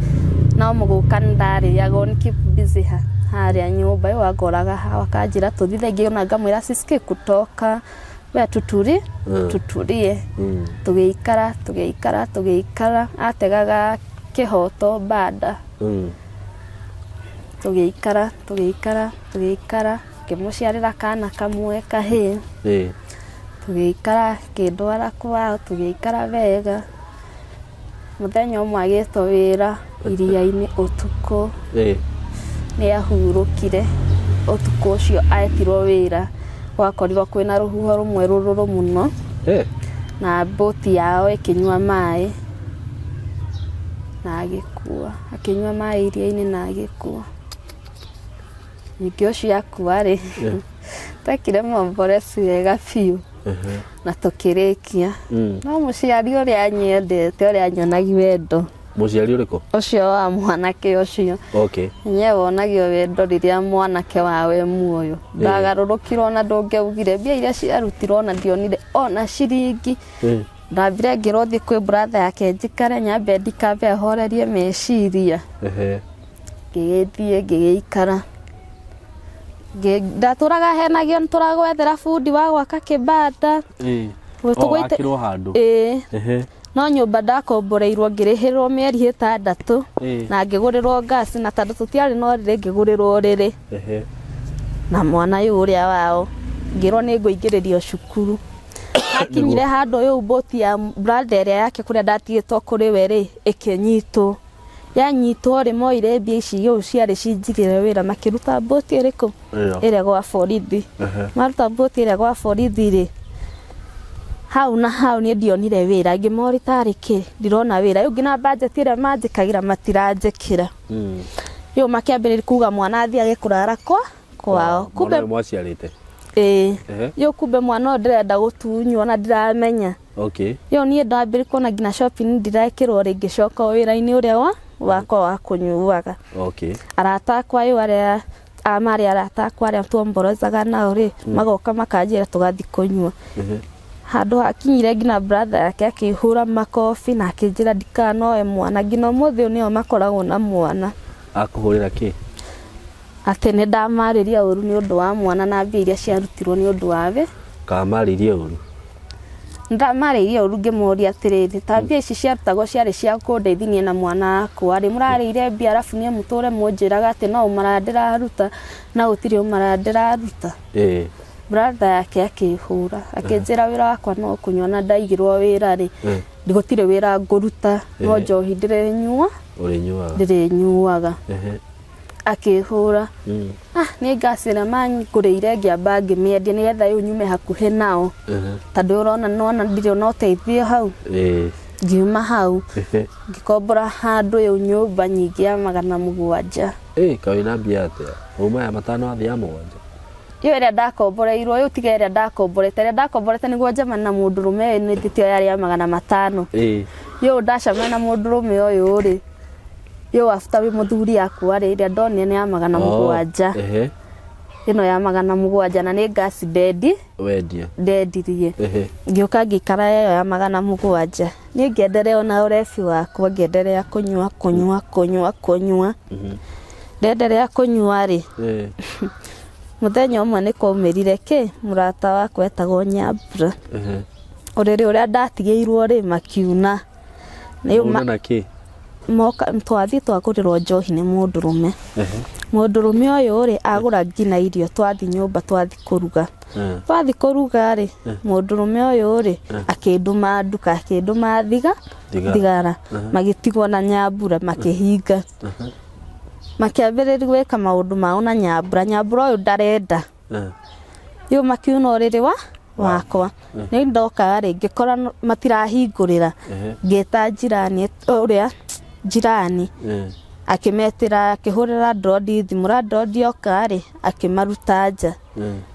no mũgũka nĩndarĩaga o keep busy harĩa nyũmba rĩu angoraga hau akanjĩra tũthiĩ thaa ingĩ ona ngamwĩra sisikii kutoka we tuturi tuturie. Tũgĩikara tũgĩikara tũgĩikara ategaga kĩhoto banda. Tũgĩikara tũgĩikara tũgĩikara ngĩmũciarĩra kana kamwe kahĩĩ. Tũgĩikara akĩndwara kwao tũgĩikara wega. Mũthenya ũmwe agĩtwo wĩra iria-inĩ ũtukũ. Nĩ ahurũkire ũtukũ ũcio etirwo wĩra gwakorirwo kwĩna rũhuho rũmwe rũrũrũ mũno na mbũti yao ĩkĩnyua maĩ na agĩkua, akĩnyua maĩ iria-inĩ na agĩkua. Ningĩ ũcio akua rĩ, twekire momboreci wega biũ. Na tũkĩrĩkia. No mũciari ũrĩa anyendete, ũrĩa anyonagia wendo. Mũciari ũrĩkũ? Ũcio wa mwanake ũcio. Okay. Enyewe wonagio wendo rĩrĩa mwanake wawe muoyo. Ndagarũrũkirwo na ndũngĩaugire mbia iria ciarutirwo na ndionire ona ciringi. Ndambire ngĩrwo thiĩ kwĩ brother yake njikare nyambe ndikambe ahorerie meciria. Ngĩgĩthiĩ ngĩgĩikara. Ndatũraga henagio nĩtũragwethera bundi wa gwaka kĩbanda. Wakĩrwo handũ. Ĩĩ. No nyũmba ndakomboreirwo ngĩrĩhĩrwo mĩeri 6 na ngĩgũrĩrwo ngasi na tondũ tũtiarĩ na ũrĩrĩ ngĩgũrĩrwo ũrĩrĩ. Na mwana ũyũ ũrĩa wao ngĩrwo nĩ ngũingĩrĩrio cukuru. Hakinyire handũ ũyũ mbũti ya brother ĩrĩa yake kũrĩa ndatigĩtwo kũrĩ we rĩ ĩkĩnyitwo. Yanyitwo rĩ moire mbia ici ũũ ciarĩ cinjigĩre wĩra makĩruta mbũti ĩrĩkũ? Ĩrĩa gwa borithi. Maruta mbũti ĩrĩa gwa borithi rĩ hau na hau niĩ ndionire wĩra ngĩmori tarĩ kĩ ndirona wĩra rĩu nginya budget ĩrĩa manjĩkagĩra matiranjĩkĩra. Rĩu makĩambĩrĩria kuga mwana athiage kũrara kwa kwao. Kumbe mwaciarĩte. Ĩĩ. Rĩu kumbe mwana ũyũ ndĩrenda gũtunywo na ndiramenya. Okay. Rĩu niĩ ndambĩrĩria kuona nginya shopping ndirekĩrwo rĩngĩ coka wĩra-inĩ ũrĩa wa wakwa wa kũnyuaga. Okay. Arata akwa rĩu arĩa marĩ arata akwa arĩa tuomborozaga nao rĩ magoka makanjĩra tũgathiĩ kũnyua. Handũ hakinyire nginya brother yake akĩhũra makobi na akĩnjĩra ndikanoe mwana nginya ũmũthĩ ũyũ nĩo makoragwo na mwana. Akũhũrĩra kĩ? Atĩ nĩ ndamarĩria ũru nĩ ũndũ wa mwana na mbia iria ciarutirwo nĩ ũndũ wawe. Kamarĩrie ũru? Ndamarĩirie ũru ngĩmoria atĩrĩrĩ, ta mbia ici ciarutagwo ciarĩ cia kũndeithia niĩ na mwana wakwa rĩ, mũrarĩire mbia arabu niĩ mũtũre mũnjĩraga atĩ no ũmaraya ndĩraruta na gũtirĩ ũmaraya ndĩraruta. Brother yake akĩhũra akĩnjĩra wĩra wakwa no kũnyua na ndaigĩrwo wĩra rĩ, gũtirĩ wĩra ngũruta no njohi ndĩrĩnyua. Ũrĩnyuaga. Ndĩrĩnyuaga. Akĩhũra. Nĩ ngasi ĩrĩa mangũrĩire ngĩamba ngĩmĩendia nĩgetha rĩu nyume hakuhĩ nao. Tondũ ũrona nona ndirĩ ona ũteithio hau. Ngiuma hau ngĩkombora handũ rĩu nyũmba nyingĩ ya 700. Kaĩ wĩna mbia atĩa? Uma ya 5 wathiĩ ya 7. Ĩyo ĩrĩa ndakomboreirwo, ĩyo tiga ĩrĩa ndakomborete, ĩrĩa ndakomborete nĩguo njemanie na mũndũrũme ũyũ nĩ thĩtio yarĩ ya 500. Ĩyo ndacemania na mũndũrũme ũyũ rĩ, ĩyo after wĩ mũthuri akua rĩ, ĩrĩa ndonire nĩ ya 700. Ĩno ya 700 na nĩ ngasi ndendi. Wendia. Ndendirie. Ngĩũka ngĩikara ĩyo ya 700. Niĩ ngĩenderea ona ũrebi wakwa, ngĩenderea kũnyua, kũnyua, kũnyua, kũnyua. Ndenderea kũnyua rĩ, mũthenya ũmwe nĩ kwaumĩrire kĩ, mũrata wakwa etagwo Nyambura. Ũrĩrĩ ũrĩa ndatigĩirwo rĩ, makiuna. Mauna na kĩ? Moka twathiĩ twagũrĩrwo njohi nĩ mũndũrũme. Mũndũrũme ũyũ rĩ, agũra nginya irio twathiĩ nyũmba twathiĩ kũruga. Twathiĩ kũruga rĩ, mũndũrũme ũyũ rĩ, akĩndũma nduka, akĩndũma thigara. Magĩtigwo na Nyambura makĩhinga. Makĩambĩrĩria gwĩka maũndũ mao na Nyambura. Nyambura ũyũ ndarenda. Rĩu makiuna ũrĩrĩ wa wakwa. Nĩ ndoka rĩ, ngĩkora matirahingũrĩra. Ngĩta jirani ũrĩa jirani. Akĩmetĩra, akĩhũrĩra landlord thimũ. Landlord oka rĩ, akĩmaruta nja.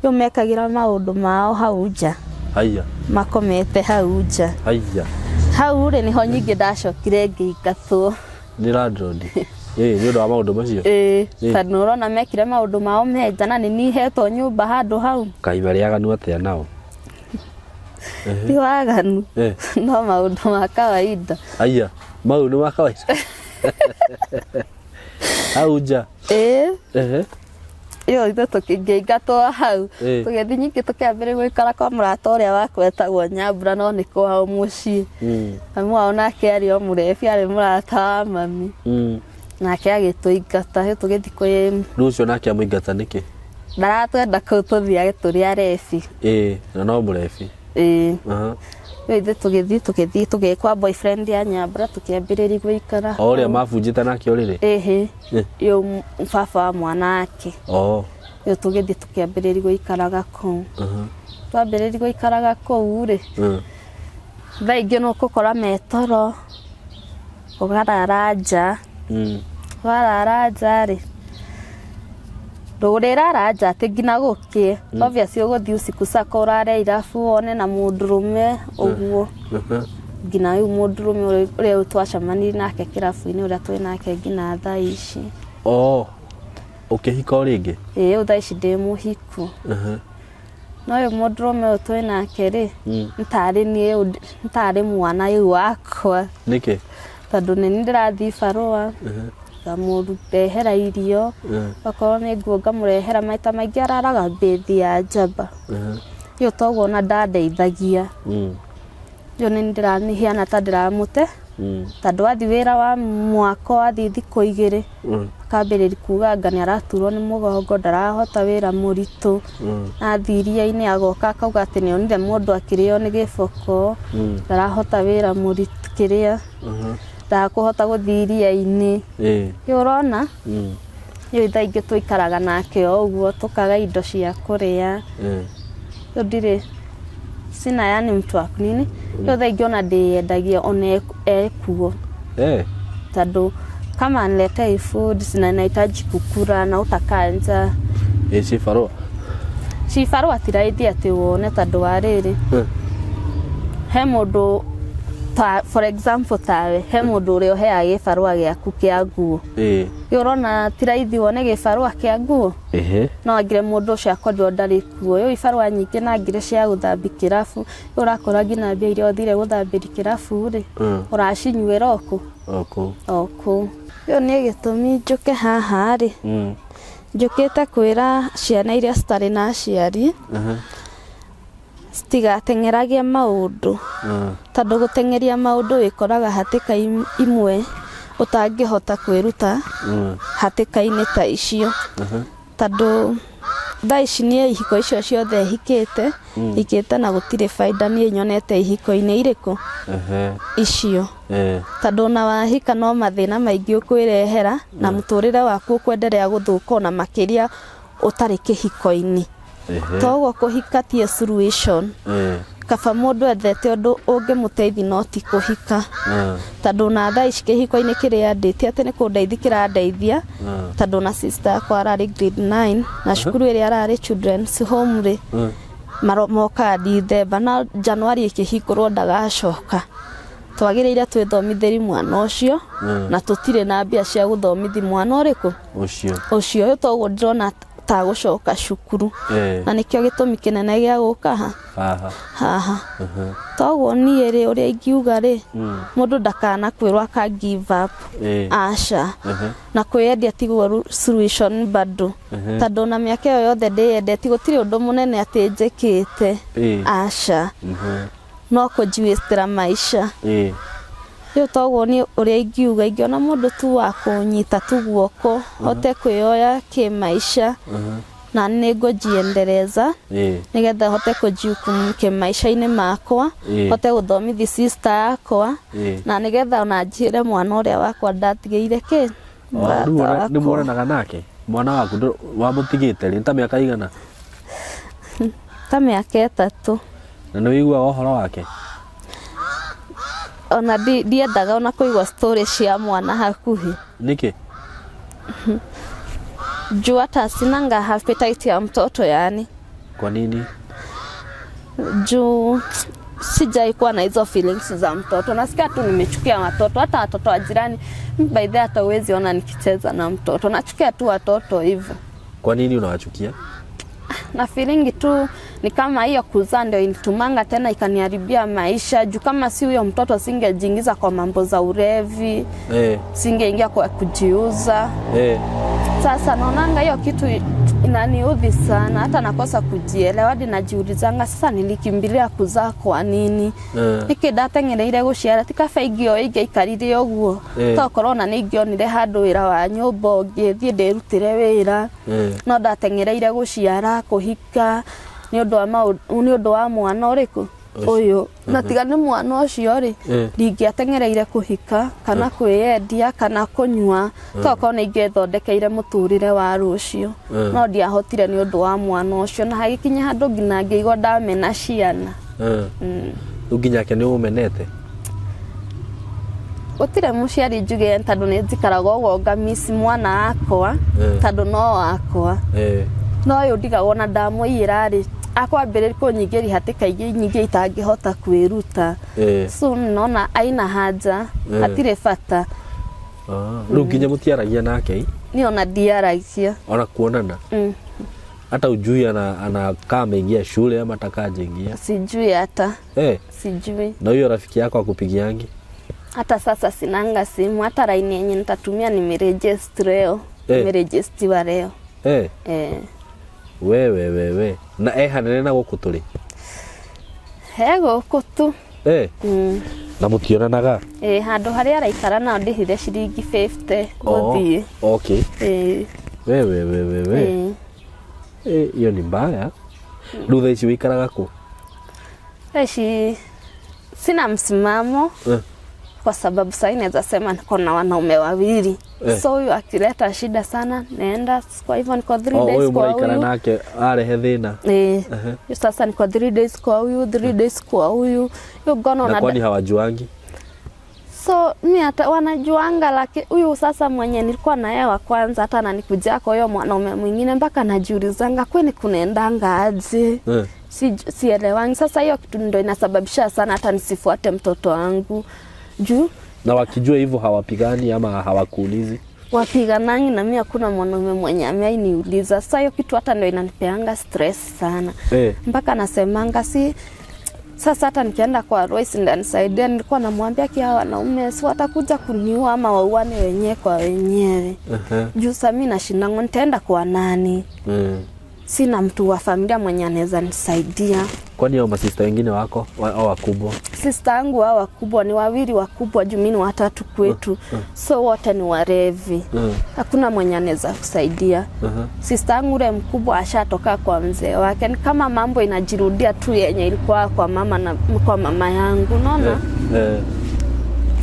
Rĩu mekagĩra maũndũ mao hau nja. Haiya. Makomete hau nja. Haiya. Hau rĩ nĩho nyingĩ ndacokire ngĩingatwo. Nĩ landlord. Nĩ ũndũ wa maũndũ macio? Ĩĩ, tondũ ũrona mekire maũndũ mao me nja na nĩ niĩ hetwo nyũmba handũ hau. Kaĩ marĩ aganu atĩa nao? Ti waganu. No maũndũ ma kawaida. Aya, mau nĩ ma kawaida. Hau nja. Ĩĩ. Ĩyo ithuĩ tũkĩingatwo hau. Tũgĩthiĩ nyingĩ tũkĩambĩrĩria gũikara kwa mũrata ũrĩa wakwa etagwo Nyambura no nĩ kwao mũciĩ. Mami wao nake arĩ o mũrebi, arĩ mũrata wa mami. Nake agĩtũingata, rĩu tũgĩthiĩ kwĩ Rĩu ũcio nake amũingata nĩkĩ? Ndaratwenda kũu tũthiage tũrĩ arebi. Ĩĩ, na no mũrebi. Ĩĩ. Rĩu ithuĩ tũgĩthiĩ, tũgĩthiĩ, tũgĩthiĩ kwa boyfriend ya Nyambura tũkĩambĩrĩria gũikara. O ũrĩa mabunjĩte nake ũrĩrĩ? Ĩhĩ. Rĩu baba wa mwana wake. Rĩu tũgĩthiĩ tũkĩambĩrĩria gũikaraga kũu. Twambĩrĩria gũikaraga kũu rĩ, thaa ingĩ nĩ ũgũkora me toro, ũkarara nja. Warara nja rĩ, Ndũrĩrara nja atĩ nginya gũkĩe. Obviously ũgũthiĩ usiku sako ũrare irabu wone na mũndũrũme ũguo. Nginya rĩu mũndũrũme ũrĩa twacemanirie nake kĩrabu-inĩ ũrĩa twĩ nake nginya thaa ici. Oh, ũkĩhika o rĩngĩ? Ĩĩ rĩu thaa ici ndĩ mũhiku. No ũyũ mũndũrũme ũyũ twĩ nake rĩ, nĩ tarĩ niĩ nĩ tarĩ mwana rĩu wakwa. Nĩkĩ? Tondũ nĩ niĩ ndĩrathiĩ barũa, ngamũrehera irio, okorwo nĩ nguo ngamũrehera, maita maingĩ araraga mbĩthi ya njamba. Rĩu toguo ona ndandeithagia. Rĩu nĩ niĩ ndĩrahiana ta ndĩramũte, tondũ athiĩ wĩra wa mwaka athiĩ thikũ igĩrĩ, akambĩrĩria kuga anga nĩ araturwo nĩ mũgongo, ndarahota wĩra mũritũ. Athiĩ iria-inĩ agoka akauga atĩ nĩ onire mũndũ akĩrĩo nĩ gĩboko, ndarahota wĩra mũritũ kĩrĩa, ndakũhota gũthiĩ iria-inĩ. Rĩu ũrona, rĩu thaa ingĩ tũikaraga nake o ũguo tũkaga indo cia kũrĩa. Rĩu ndirĩ sina yani mtu wa nini. Rĩu thaa ingĩ ona ndĩyendagia ona ekuo. Tondũ kama aniletei food na nahitaji kukula na utakaa nja. Ĩ cibarũa? Cibarũa ti raithi atĩ wone tondũ wa rĩrĩ, he mũndũ ta for example tawe, he mũndũ ũrĩa ũheaga gĩbarũa gĩaku kĩa nguo. Rĩu ũrona ti raithi wone gĩbarũa kĩa nguo? No angire mũndũ ũcio akorirwo ndarĩ kuo. Rĩu ibarũa nyingĩ na ngire cia gũthambia kĩrabu, rĩu ũrakora nginya mbia iria ũthire gũthambĩria kĩrabu rĩ, ũracinyuĩra o kũ? O kũu. O kũu. Rĩu niĩ gĩtũmi njũke haha rĩ, njũkĩte kwĩra ciana iria citarĩ na aciari, citigateng'eragie maũndũ, tondũ gũteng'eria maũndũ wĩkoraga hatĩka imwe ũtangĩhota kwĩruta hatĩka-inĩ ta icio. Tondũ thaa ici niĩ ihiko icio ciothe hikĩte, hikĩte na gũtirĩ baida niĩ nyonete ihiko-inĩ irĩkũ? Icio. Tondũ ona wahika no mathĩna maingĩ ũkwĩrehera na mũtũrĩre waku ũkwenderea gũthũka ona makĩria ũtarĩ kĩhiko-inĩ. Toguo kũhika ti solution. Kaba mũndũ ethete ũndũ ũngĩmũteithia no ti kũhika. Tondũ ona thaa ici kĩhiko-inĩ kĩrĩa ndĩ ti atĩ nĩ kũndeithia kĩrandeithia, tondũ ona sister yakwa ararĩ grade 9 na cukuru ĩrĩa ararĩ children's home rĩ, mokaga Dithemba na January ĩkĩhingũrwo ndagacoka. Twagĩrĩire twĩthomithĩrie mwana ũcio na tũtirĩ na mbia cia gũthomithi mwana ũrĩkũ? Ũcio. Ũcio. Rĩu toguo ndĩrona tagũcoka cukuru. Na nĩkĩo gĩtũmi kĩnene gĩa gũka ha? Haha. Haha. Toguo niĩ rĩ ũrĩa ingiuga rĩ, mũndũ ndakanakwĩrwo aka give up. Aca. Na kwĩyendia tiguo solution bado. Tondũ ona mĩaka ĩyo yothe ndĩyendetie gũtirĩ ũndũ mũnene atĩ njĩkĩte. Aca. No kũnjiwĩstĩra maica. Rĩu toguo niĩ ũrĩa ingiuga ingĩona mũndũ tu wa kũnyita tu guoko hote kwĩyoya kĩmaica na nĩ ngũjiendeleza nĩgetha hote kũjihukumu kĩmaica-inĩ makwa, hote gũthomithi sister yakwa na nĩgetha ona njĩre mwana ũrĩa wakwa ndatigĩire kĩ mũrata wakwa. Nĩ muonanaga nake? Mwana waku wamũtigĩte rĩ? Nĩ ta mĩaka igana? Ta mĩaka 3. Na nĩ ũiguaga ũhoro wake? Ona ndiendaga ona kũigua story cia mwana hakuhĩ. Nĩkĩ? Juu hata sinanga appetite ya mtoto yani. Kwa nini? Juu sijai kuwa na hizo feelings za mtoto. Nasikia tu nimechukia watoto, hata watoto wa jirani. By the way, hata huwezi ona nikicheza na mtoto. Nachukia tu watoto hivyo. Kwa nini unawachukia? Na feeling tu ni kama hiyo kuzaa ndio ilitumanga tena ikaniharibia maisha. Juu kama si huyo mtoto singejiingiza kwa mambo za ulevi, singeingia kwa kujiuza. Sasa naonanga hiyo kitu inaniudhi sana, hata nakosa kujielewa, hadi najiulizanga sasa nilikimbilia kuzaa kwa nini? Niki ndateng'ereire gũciara, ti kaba ingĩoya ingĩaikarire ũguo. Tokorwo ona nĩ ingĩonire handũ wĩra wa nyũmba ũngĩ, thiĩ ndĩrutĩre wĩra. No ndateng'ereire gũciara, kũhika, nĩ ũndũ wa mwana ũrĩkũ? Ũyũ. Na tiga nĩ mwana ũcio rĩ, ndingĩateng'ereire kũhika, kana kwĩyendia, kana kũnyua. Tokorwo nĩ ingĩethondekeire mũtũrĩre wa rũciũ. No ndiahotire nĩ ũndũ wa mwana ũcio. Na hagĩkinya handũ nginya ngĩigua ndamena ciana. Rĩu nginya ake nĩ ũmenete? Gũtirĩ mũciari njuge tondũ nĩ njikaraga ũguo ngamici mwana wakwa tondũ no wakwa. No ũyũ ndigagwo na ndamũiyĩra rĩ, akwambĩrĩria kũnyingĩria hatĩka ingĩ nyingĩ itangĩhota kwĩruta. So nona aina haja, hatirĩ bata. Rĩu nginya mũtiaragia nake i? Niĩ ona ndiaragia. Ona kuonana? Hata ujui anakaa ameingia shule ama atakaa hajaingia? Sijui hata. Sijui. Na huyo rafiki yako akupigiangi? Hata sasa sinanga simu, hata laini yenye nitatumia nimeregister leo. Nimeregistiwa leo. Wewe wewe. Na hanene na gũkũ tũrĩ? He gũkũ tu. Na mũtionanaga? Handũ harĩa araikara no ndĩhire ciringi 50 gũthiĩ. Okay. Wewe wewe wewe. Hiyo ni mbaya. Rĩu thaa ici wĩikaraga kũ? Thaa ici sina msimamo. Kwa sababu sasa naweza sema niko na wanaume wawili. So huyu akileta shida sana naenda, kwa hivyo niko 3 days Huyu kwa mũraikara huyu. nake arehe thĩna. Sasa niko 3 days kwa huyu, 3 days kwa huyu. Hiyo ngono Na na kwani hawajuangi? So mi hata wanajuanga, lakini huyu sasa mwenye nilikuwa na yeye wa kwanza hata ananikujia kwa huyo mwanaume mwingine mpaka najiulizanga kwani kunaendanga aje? Sielewangi. Sasa hiyo kitu ndio inasababisha sana hata nisifuate mtoto wangu. Juu na wakijua hivyo hawapigani ama hawakuulizi? Wapiganangi na mimi hakuna mwanaume mwenye ameiniuliza. Sasa hiyo kitu hata ndio inanipeanga stress sana. Mpaka nasemanga si sasa hata nikienda kwa Royce ndio anisaidia. Nilikuwa namwambia kia wanaume si watakuja kuniua ama wauane wenyewe kwa wenyewe. Juu sasa mimi nashindango nitaenda kwa nani? Sina mtu wa familia mwenye anaweza nisaidia. Kwani hao masista wengine wako au wakubwa? Sister yangu hao wakubwa ni wawili wakubwa, juu mimi ni watatu kwetu. So wote ni warevi. Hakuna mwenye anaweza kusaidia. Sister yangu ule mkubwa ashatoka kwa mzee wake. Ni kama mambo inajirudia tu yenye ilikuwa kwa mama na kwa mama yangu, unaona?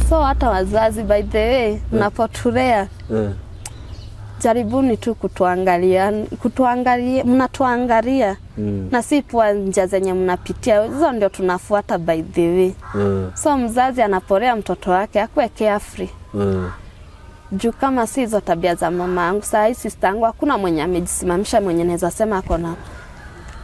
So hata wazazi by the way, mnapotulea, jaribuni tu kutuangalia, kutuangalia, mnatuangalia. Na si poa njia zenye mnapitia, hizo ndio tunafuata by the way. So mzazi anaporea mtoto wake akuwe carefree. Juu kama si hizo tabia za mama yangu, saa hii sister yangu hakuna mwenye amejisimamisha mwenye naweza sema ako na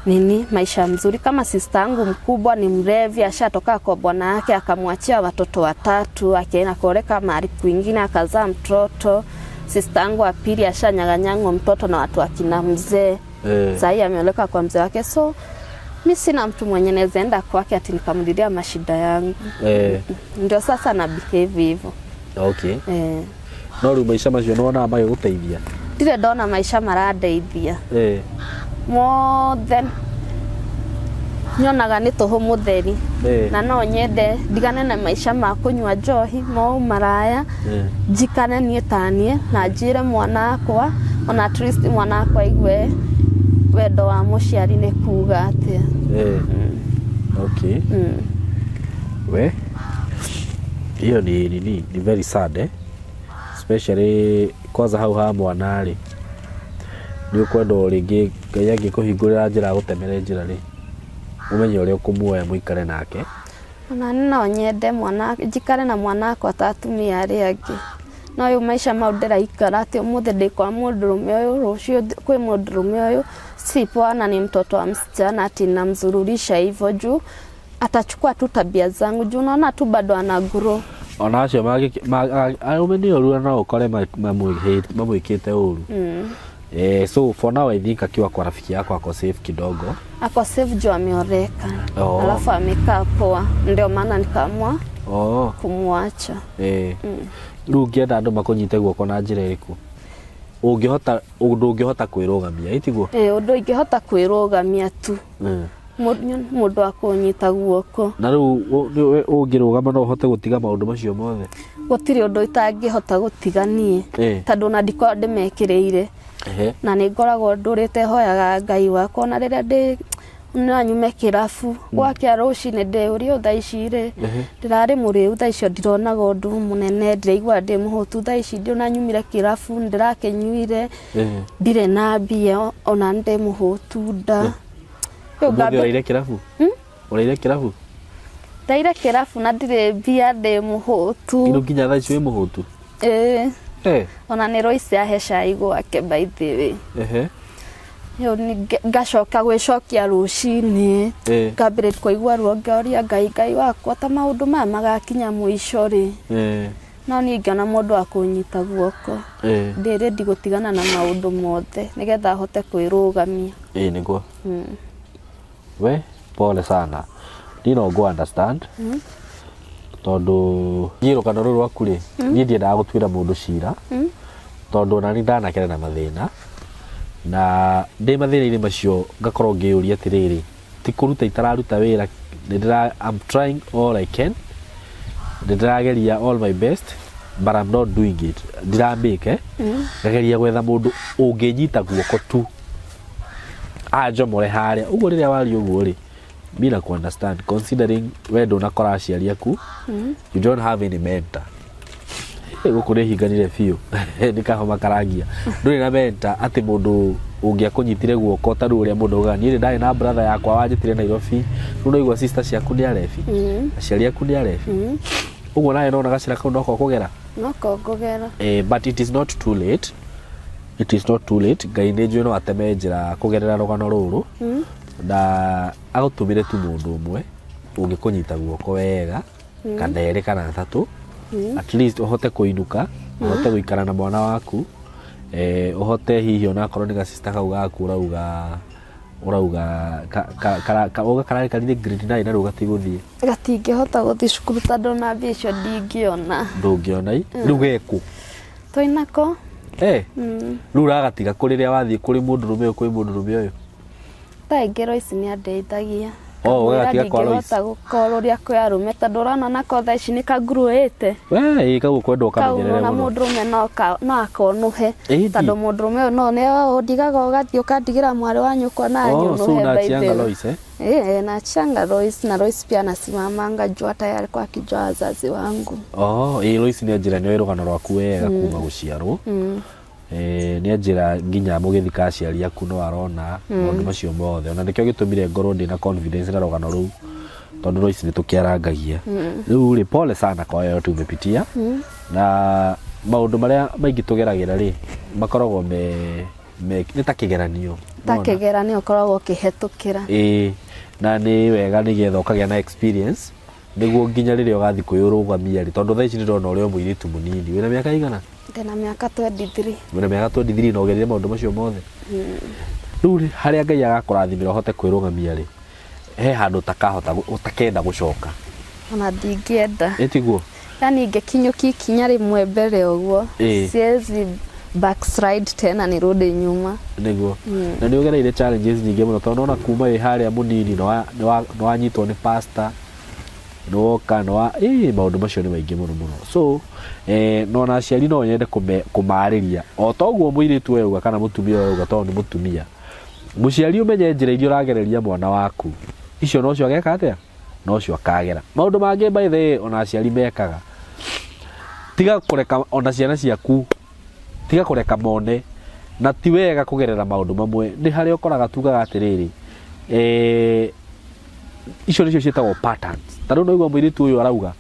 nini maisha mzuri. Kama sister yangu mkubwa ni mlevi, ashatoka kwa bwana yake akamwachia watoto watatu, akaenda kuoleka mahali kwingine akazaa mtoto. Sister yangu wa pili ashanyang'anyang'wa mtoto na watu akina mzee. Saa hii ameoleka kwa mzee wake. So mi sina mtu mwenye naweza enda kwake ati nikamlilia mashida yangu. Ndio sasa na behave hivyo. No rĩu maica macio nĩwonaga magĩgũteithia? Ndirĩ ndona maica marandeithia. Mothe nyonaga nĩ tũhũ mũtheri. Na no nyende ndigane na maica ma kũnyua njohi, mau maraya. Njikane niĩ ta niĩ na njĩre mwana wakwa, ona at least mwana wakwa aigue wendo wa mũciari nĩ kuga atĩa. Okay. We hiyo ni very sad, eh? Especially kwanza hau ha mwana rĩ, nĩ ũkwenda rĩngĩ Ngai angĩkũhingũrĩra njĩra agũtemere njĩra rĩ, ũmenye ũrĩa ũkũmuoya mũikare nake. Ona no nyende mwana njikare na mwana wakwa ta atumia arĩa angĩ. No rĩu maica mau ndĩraikara atĩ ũmũthĩ ndĩ kwa mũndũrũme ũyũ, rũciũ kwĩ mũndũrũme ũyũ, si poa na ni mtoto wa msichana ati namzururisha hivyo juu atachukua tu tabia zangu juu unaona tu bado ana grow. Ona acio arũme nĩ oru no ũkore mamwĩkĩte ũru. So for now I think akiwa kwa rafiki yako ako safe kidogo. Ako safe juu ameoreka. Alafu amekaa poa, ndio maana nikaamua kumwacha. Rĩu ũngĩenda andũ makũnyite guoko na njĩra ĩrĩkũ? Ũngĩhota, ũndũ ũngĩhota kwĩrũgamia, ĩtiguo? Ũndũ ingĩhota kwĩrũgamia tu. Mũndũ wa kũnyita guoko. Na rĩu ũngĩrũgama no ũhote gũtiga maũndũ macio mothe? Gũtirĩ ũndũ itangĩhota gũtiga niĩ. Tondũ ona ndikoragwo ndĩmekĩrĩire. Na nĩ ngoragwo ndũrĩte hoyaga Ngai wakwa ona rĩrĩa ndĩ no nyume kĩrabu. Gwakĩa rũcinĩ ndĩũrio thaa ici rĩ, ndĩrarĩ mũrĩu thaa icio ndironaga ũndũ mũnene, ndĩraigua ndĩ mũhũtu thaa ici ndĩona nyumire kĩrabu, ndĩrakĩnyuire, ndirĩ na mbia ona ndĩ mũhũtu nda. Rĩu Ũmũthĩ ngambia ũraire kĩrabu? Ũraire kĩrabu? Ndaire kĩrabu na ndirĩ mbia, ndĩ mũhũtu. Rĩu nginya thaa ici wĩ mũhũtu? Ĩĩ. Eh. Ona nĩ Royce ahe cai gwake, by the way. Rĩu ngacoka gwĩcokia rũcinĩ, ngambĩrĩria kũigua ruo, ngoria Ngai, Ngai wakwa, ta maũndũ maya magakinya mũico rĩ? No niĩ ingĩona mũndũ wa kũnyita guoko, ndĩ ready gũtigana na maũndũ mothe nĩgetha hote kwĩrũgamia. Ĩĩ nĩguo. We pole sana, niĩ no ngũ understand tondũ niĩ rũgano rũrũ rwaku rĩ, niĩ ndiendaga gũtuĩra mũndũ cira tondũ ona niĩ ndanakera na mathĩna, na ndĩ mathĩna-inĩ macio ngakorwo ngĩyũria atĩrĩrĩ, ti kũruta itararuta wĩra, nĩ ndĩra, I'm trying all I can, nĩ ndĩrageria all my best, but I'm not doing it, ndiramĩke. Ngageria gwetha mũndũ ũngĩnyita guoko tu anjomore harĩa ũguo. Rĩrĩa waria ũguo rĩ, mi na understand, considering we ndũnakora aciari aku, you don't have any mentor. Gũkũ nĩ hinganire biũ, nĩ kahoma karangia. Ndũrĩ na mentor, atĩ mũndũ ũngĩakũnyitire guoko ta rĩu ũrĩa mũndũ augaga, niĩ nĩ ndarĩ na brother yakwa wanjĩtire Nairobi. Rĩu naigua sister ciaku nĩ arebi, aciari aku nĩ arebi, ũguo nawe nona gacĩra kau noko kũgera. Noko ngũgera. But it is not too late, it is not too late. Ngai nĩ njũĩ no ateme njĩra kũgerera rũgano rũrũ na agũtũmĩre tu mũndũ ũmwe ũngĩkũnyita guoko wega, kana erĩ kana atatũ, at least ũhote kũinũka, ũhote gũikara na mwana waku, ũhote hihi onakorwo nĩ gacista kau gaku ũrauga uga kararĩ grade 9 na rĩu gatigũthiĩ. Gatingĩhota gũthiĩ cukuru tondũ ona mbia icio ndingĩona. Ndũngĩona i rĩu geku? Twĩnako. Rĩu ũragatiga kũ rĩrĩa wathiĩ kũrĩ mũndũrũme ũyũ, kwĩ mũndũrũme ũyũ? Thaa ingĩ Royce nĩ andeithagia. Oh, ũgagatiga kwa Lois. Ndingĩhota gũkorwo ũrĩa kwĩ arũme, tondũ ũrona nako thaa ici nĩ kanguruĩte. We ĩ kau ũkwenda Kau ũkamenyerere ona mũno. Mũndũrũme no akonũhe. Ĩĩ. Tondũ mũndũrũme ũyũ no nĩ ũndigaga ũgathiĩ ũkandigĩra mwarĩ wa nyũkwa na Oh, so anyũnũhe, by unachianga the way. Lois, eh? Naachanga Lois, na Lois pia anasimamanga juu hata yeye alikuwa akijua wazazi wangu. Oh, ĩ Lois nĩ anjĩra nĩ oĩ rũgano rwaku wega kuma gũciarwo. Nĩ anjĩra nginya mũgĩthika aciari aku no arona maũndũ macio mothe. Ona nĩkĩo gĩtũmire ngorwo ndĩna confidence na rũgano rũu, tondũ Lois nĩ tũkĩarangagia. Rĩu rĩ, pole sana kwa yote umepitia, na maũndũ marĩa maingĩ tũgeragĩra rĩ, makoragwo me nĩ ta kĩgeranio. Ta Nĩwona? Kĩgeranio ũkoragwo ũkĩhetũkĩra. Ĩĩ, na nĩ wega nĩgetha ũkagĩa na experience, nĩguo nginya rĩrĩa ũgathiĩ kwĩrũgamia rĩ, tondũ thaa ici ndĩrona ũrĩ o mũirĩtu mũnini. Wĩna mĩaka igana? Ndĩna mĩaka 23. Wĩna mĩaka 23 na ũgereire maũndũ macio mothe. Rĩu rĩ, harĩa Ngai agakũrathimĩra ũhote kwĩrũgamia rĩ, he handũ ũtakahota ũtakenda gũcoka. Ona ndingĩenda. Ĩtiguo? Yani ingĩkinyũkia ikinya rĩmwe mbere ũguo, siwezi backslide tena nirudi nyuma. Nĩguo, na nĩ ũgereire challenges nyingĩ mũno, tondũ nona kuma wĩ harĩa mũnini nĩ wanyitwo nĩ pastor, nĩ woka nĩ wa ĩ maũndũ macio nĩ maingĩ mũno mũno. So no na aciari no nyende kũmarĩria o toguo mũirĩtu ũyũ auga kana mũtumia ũyũ auga, tondũ nĩ mũtumia mũciari, ũmenye njĩra iria ũragereria mwana waku icio nocio ageka atĩa, nocio akagera maũndũ mangĩ. By the way, ona aciari mekaga, tiga kũreka ona ciana ciaku, tiga kũreka mone na ti wega kũgerera maũndũ mamwe. Nĩ harĩa ũkoraga tugaga atĩrĩrĩ, icio nĩcio ciĩtagwo patterns. Ta rĩu naigua mũirĩtu ũyũ arauga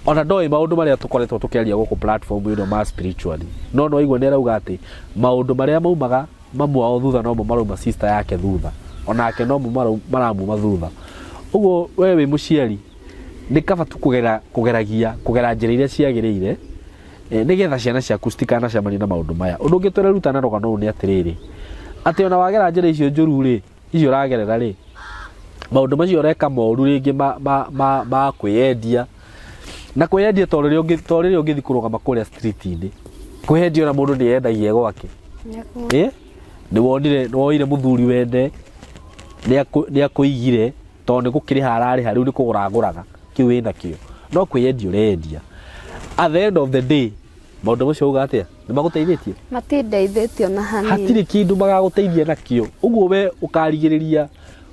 ona ndoĩ maũndũ marĩa tũkoretwo tũkĩaria gũkũ platform ĩno ma spiritually, no no aigua nĩ arauga atĩ maũndũ marĩa maumaga mamu wao thutha nomo marauma sister yake thutha, onake nomo maramuma thutha. Ũguo we wĩ mũciari nĩ kaba tu kũgera kũgeragia kũgera njĩra iria ciagĩrĩire, nĩgetha ciana ciaku citikanacemanie na maũndũ maya. Ũndũ ũngĩ tũreruta na rũgano rũrũ nĩ atĩrĩrĩ, atĩ ona wagera njĩra icio njũru rĩ, icio ũragerera rĩ, maũndũ macio ũreka moru rĩngĩ ma kwĩyendia na kwĩyendia, to rĩrĩa ũngĩthiĩ kũrũgama kũrĩa street-inĩ kwĩyendia, ona mũndũ nĩ endagia gwake. Nĩ wonire, nĩ woire mũthuri wene, nĩ akũigire tondũ nĩ gũkĩrĩha ararĩha, rĩu nĩ kũgũra agũraga kĩu wĩnakĩo, no kwĩyendia ũrendia. At the end of the day, maũndũ macio uga atĩa, nĩ magũteithĩtie? Matindeithĩtie ona hanini. Hatirĩ kĩndũ magagũteithia nakĩo. Ũguo we ũkarigĩrĩria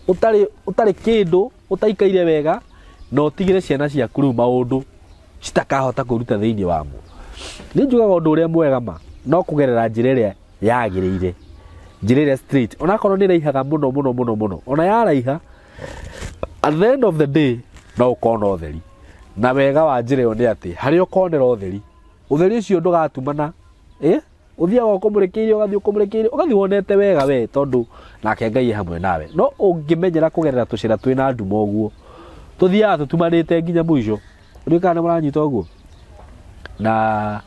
ũtarĩ kĩndũ, ũtaikaire wega, na ũtigĩre ciana ciaku rĩu maũndũ citakahota kwĩruta thĩinĩ wamo. Nĩ njugaga ũndũ ũrĩa mwega ma no kũgerera njĩra ĩrĩa yagĩrĩire, njĩra ĩrĩa straight, onakorwo nĩ ĩraihaga mũno mũno mũno mũno, ona yaraiha, at the end of the day No ũkona ũtheri. Na wega wa njĩra ĩyo nĩ atĩ harĩa ũkonera ũtheri, ũtheri ũcio ndũgatumana, ĩ ũthiaga ũkũmũrĩkĩire, ũgathiĩ ũkũmũrĩkĩire, ũgathiĩ wonete wega we, tondũ nake Ngai e hamwe nawe. No ũngĩmenyera kũgerera tũcĩra twĩna nduma ũguo, tũthiaga tũtumanĩte nginya mũico. Ndiũĩ kana nĩ mũranyita ũguo. Na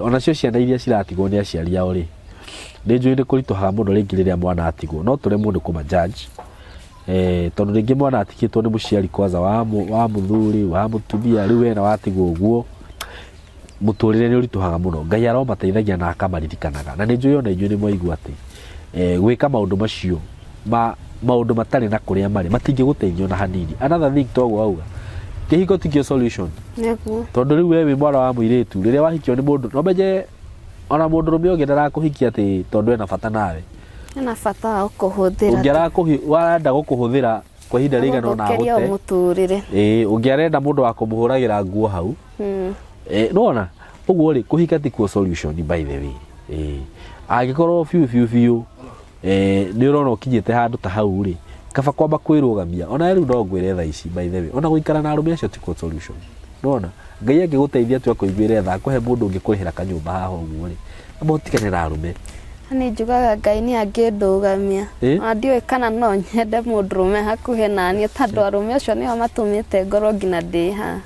onacio ciana iria ciratigwo nĩ aciari ao rĩ, nĩ njũĩ nĩ kũritũhaga mũno rĩngĩ rĩrĩa mwana atigwo, no tũremwo nĩ kũma judge tondũ rĩngĩ mwana atigĩtwo nĩ mũciari kwanza wa mũthuri, wa mũtumia, rĩu we na watigwo ũguo, mũtũrĩre nĩ ũritũhaga mũno. Ngai aromateithagia na akamaririkanaga. Na nĩ njũĩ ona inyuĩ nĩ mwaigua atĩ gwĩka maũndũ macio ma maũndũ matarĩ na kũrĩa marĩ matingĩgũteithia ona hanini. Another thing toguo auga, kĩhiko tikĩo solution. Nĩguo. Tondũ rĩu we wĩ mwana wa mũirĩtu, rĩrĩa wahikio nĩ mũndũ, no menye ona mũndũrũme ũngĩ ndarakũhikia atĩ tondũ ena bata nawe. Ena bata wa gũkũhũthĩra. Ũngĩ arenda gũkũhũthĩra kwa ihinda rĩigana ũna Agũthũkĩria agũte. mũtũrĩre. Ĩĩ, ũngĩ arenda mũndũ wa kũmũhũragĩra nguo hau. Nĩwona? Ũguo rĩ, kũhika ti kuo solution by the way. Ĩĩ. Angĩkorwo biũ biũ biũ nĩ ũrona ũkinyĩte handũ ta hau rĩ, kaba kwamba kwĩrũgamia. Ona rĩu no ngwĩre thaa ici by the way, ona gũikara na arũme acio ti kuo solution. Nĩwona? Ngai angĩgũteithia tu akũiguĩre tha, akũhe mũndũ ũngĩkũrĩhĩra kanyũmba haha ũguo rĩ, amba ũtigane na arũme. Niĩ njugaga Ngai nĩ angĩndũgamia. Ona ndiũĩ kana no nyende mũndũrũme hakuhĩ naniĩ tondũ arũme acio nĩo matũmĩte ngorwo nginya ndĩ haha.